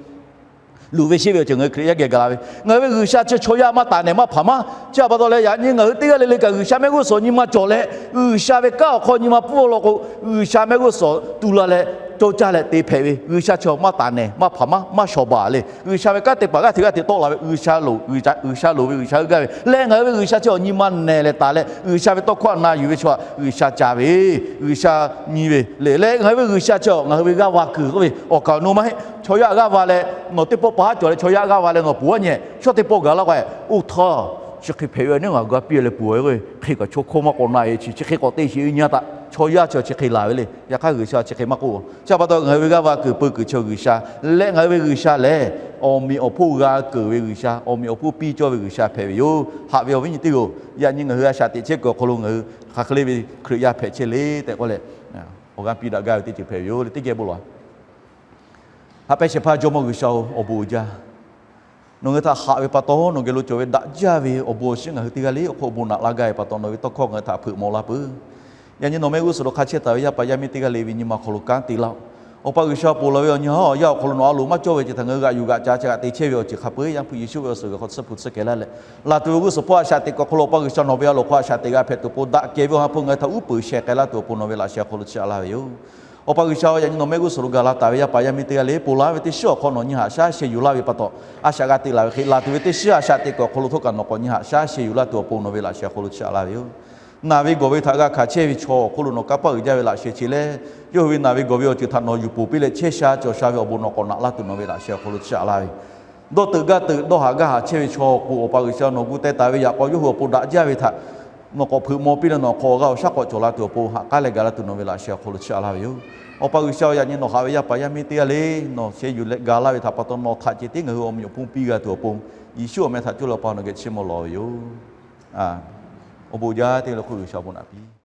luˬ ve sheˆ ve awˬ ceuˬ ngaˬ hui Hkriꞈ yaˇ geh gaˬ la ve. Ngaˬ hui ve G'uiˬsha chi chaw yaˇ maˇ taˍ nehˬ maˇ hpaˍ maˇ. Chi pa taw leh yaꞈ nyi ngaˬ hui teˇ g'aˇ le le kaꞈ G'uiˬsha mehˆ g'uˇ suhˍ nyi ma cawˬ leh, G'uiˬsha ve kanˉ awˬ hk'aw nyi ma pfuhˇ law k'o, G'uiˬsha mehˆ g'uˇ suhˍ tu la leh, cawˇ caˇ leh te hpehꞈ ve G'uiˬsha chi awˬ maˇ taˍ nehˬ, maˇ hpaˍ maˇ, maˇ shawˍ baˬ le. G'uiˬsha ve kanˉ te paˍ g'aˇ hteꞈ g'aˇ hteꞈ tawˆ la ve G'uiˬsha loˍ, G'uiˬsha loˍ ve G'uiˬsha heuˆ gaˇ ve leh, ngaˬ hui ve G'uiˬsha chi awˬ nyi ma nehˬ leh taˍ leh G'uiˬsha ve tawˇ hkawˇ htaꞈ na yuˬ ve chaw htaꞈ G'uiˬsha ca ve, G'uiˬsha nyi ve le. Leh ngaˬ hui ve G'uiˬsha chi ngaˬ hui ve g'aˇ va kuiˬ k'oˆ ve awˬ kaˍ awˬ nu maˇ heˆ. Chaw yaˇ g'aˇ va leh nawˬ teˇ pawˆ pa haˉ cawˬ leh chaw yaˇ g'aˇ va leh nawˬ poˬ aˉ nyi, shawˉ teˇ pawˆ gaˬ laˇ k'o, oˇ htaˇ chi hk'e hpehꞈ ve a neˉ ngaˬ ga piˇ leh poˬ ve k'o, hk'e kaꞈ chaw hkawˇ maˇ k'awꞈ na-e chi, chi hk'e k'awꞈ te sheˍ ve nyi a taꞈ, chaw yaˇ chi chi hk'e laˬ ve le. Yaꞈ hk'aˇ G'uiˬsha chi hk'e maˇ k'oˆ. Chi pa taw ngaˬ hui ve g'aˇ va kuiˬ peu kuiˬ chi G'uiˬsha leh ngaˬ hui ve G'uiˬsha lehˬ, awˬ meꞈ awˬ hponˇ g'a keunˍ ve G'uiˬsha, awˬ meꞈ awˬ hponˇ piˇ cawˇ ve G'uiˬsha hpehꞈ ve yoˬ. Haꞈ ve awˬ viˉ nyi teˇ g'aˇ-oˬ, yaꞈ nyi ngaˬ hui a shaꞈ teꞈ chehˇ kuiˬ awˬ hk'aw lo ngaˬ hui hk'aˬ hk'e le ve Hkriꞈ yaˇ hpehꞈ chehˇ le tehꞈ k'oˆ leh, awˬ g'aˇ piˇ daꞈ gaˇ ve teˇ ceuˬ hpehꞈ ve yoˬ le. Teˇ geh bon lawˬ. Haꞈ pehnˇ shehˍ hpaˇ Jawˇmawˇ G'uiˬsha-oˬ, awˬ bon uiˍ jaˇ. Nawˬ ngaˬ hui htaꞈ haꞈ ve pa taw, nawˬ geh lo cawˬ ve daꞈ jaˇ ve awˬ bon awˬ shinˉ ngaˬ hui teˇ g'aˇ le awˬ hk'oˆ awˬ bon naꞈ laˇ gaˇ ve pa taw, nawˬ ve tawˇ hkawˇ ngaˬ hui htaꞈ hpeuꞈ maw laˇ peuˬ. Yaꞈ nyi nawˬ mehˆ g'uˇ suhˍ lo hk'a chehˇ taˍ ve yaˇ paˍ yaˇ miˇ teˇ g'aˇ le ve nyi ma awˬ hk'aw lo kanˉ te laˇ-oˆ. Awˬ pa G'uiˬsha, ponˬ laˬ ve awˬ nyi haˉ awˬ yanˇ awˬ hk'aw lo nawˬ a loˍ maˇ cawˇ ve ceh htaꞈ ngaˬ hui g'aꞈ yuˬ g'aꞈ ca chehˇ g'aꞈ te chehˇ ve awˬ ceuˬ hk'a peu-eˬ Yaˇ hpu Yeˍsuˆ ve awˬ suhˍ g'uiˬ hk'aw tsuhˇ hpu tsuhˇ kehˬ laˇ leh, laˬ tuˬ ve g'uˇ suhˍ hpawˇ a shaꞈ teꞈ kuiˬ awˬ hk'aw lo Awˬ pa G'uiˬsha nawˬ ve a loˍ hk'aw a shaꞈ teꞈ g'a hpehꞈ tuˬ awˬ pon daꞈ kehˬ ve awˬ ha hpu ngaˬ hui htaꞈ uˉ peunˍ sheh k'ai laˇ tuˬ awˬ pon nawˬ ve laꞈ sheh awˬ hk'aw lo chiˇ aꞈ laˇ ve yoˬ. Awˬ pa G'uiˬsha-oˬ, yaꞈ nyi nawˬ mehˆ g'uˇ suhˍ lo gaˬ la taˍ ve yaˇ paˍ yaˇ miˇ teˇ g'aˇ le ponˬ laˬ ve teˇ shiˉ awˬ hk'aw nawˬ nyi haꞈ shaˉ sheh yuˬ laˇ ve pa taw, a shaꞈ g'a teꞈ laˬ ve hk'e laˬ tuˬ ve teˇ shiˉ a shaꞈ teꞈ kuiˬ awˬ hk'aw lo htawˇ kaꞈ nawˬ k'awꞈ nyi haꞈ shaˉ sheh yuˬ laˇ tuˬ awˬ pon nawˬ ve laꞈ sheh awˬ hk'aw lo chiˇ aꞈ laˇ ve yoˬ. Naˬ ve gawˬ ve htaꞈ g'a hkanˍ chehˇ ve chaw awˬ hk'oˆ lo nawˬ kanˇ paˆ uiˍ jaˇ ve laꞈ sheh chi leh, yawˇ hui ve naˬ ve gawˬ ve awˬ ceuˬ htaꞈ nawˬ yuˬ ponˬ piˇ leh chehˇ sha cawˬ sha ve awˬ bon nawˬ k'awꞈ naꞈ laˇ tuˬ nawˬ ve laꞈ sheh awˬ hk'aw lo chiˇ aꞈ laˇ ve dawˇ teuꞈ gaˇ teuꞈ dawˇ haꞈ gaˇ haꞈ chehˇ ve chaw k'o, Awˬ pa G'uiˬsha nawˬ gu teh taˍ ve yaꞈ k'aw yawˇ hui awˬ pon daꞈ jaˇ ve htaꞈ nawˬ k'awꞈ hpeuꞈ maw piˇ leh nawˬ hk'aw g'a awˬ shaˉ k'awꞈ cawˬ la tuˬ awˬ pon ha k'aˉ leh gaˬ la tuˬ nawˬ ve laꞈ sheh awˬ hk'aw lo chiˇ aꞈ laˇ ve yoˬ. Awˬ pa G'uiˬsha-oˬ, yaꞈ nyi nawˬ haꞈ ve yaˇ paˍ yaˇ miˇ teˇ g'aˇ le nawˬ sheh yuˬ leh gaˬ laˇ ve htaꞈ pa taw nawˬ htaꞈ ceh tiˉ ngaˬ hui awˬ meꞈ awˬ hponˇ piˇ g'a tuˬ awˬ pon, Yeˍsuˆ awˬ meh htaꞈ coˇ leh Awˬ pa nawˬ geh chiˇ mvuh lawˬ ve yoˬ. Awˬ bon jaˇ teˇ g'aˇ le hk'oˆ G'uiˬsha awˬ bon naꞈ piˇ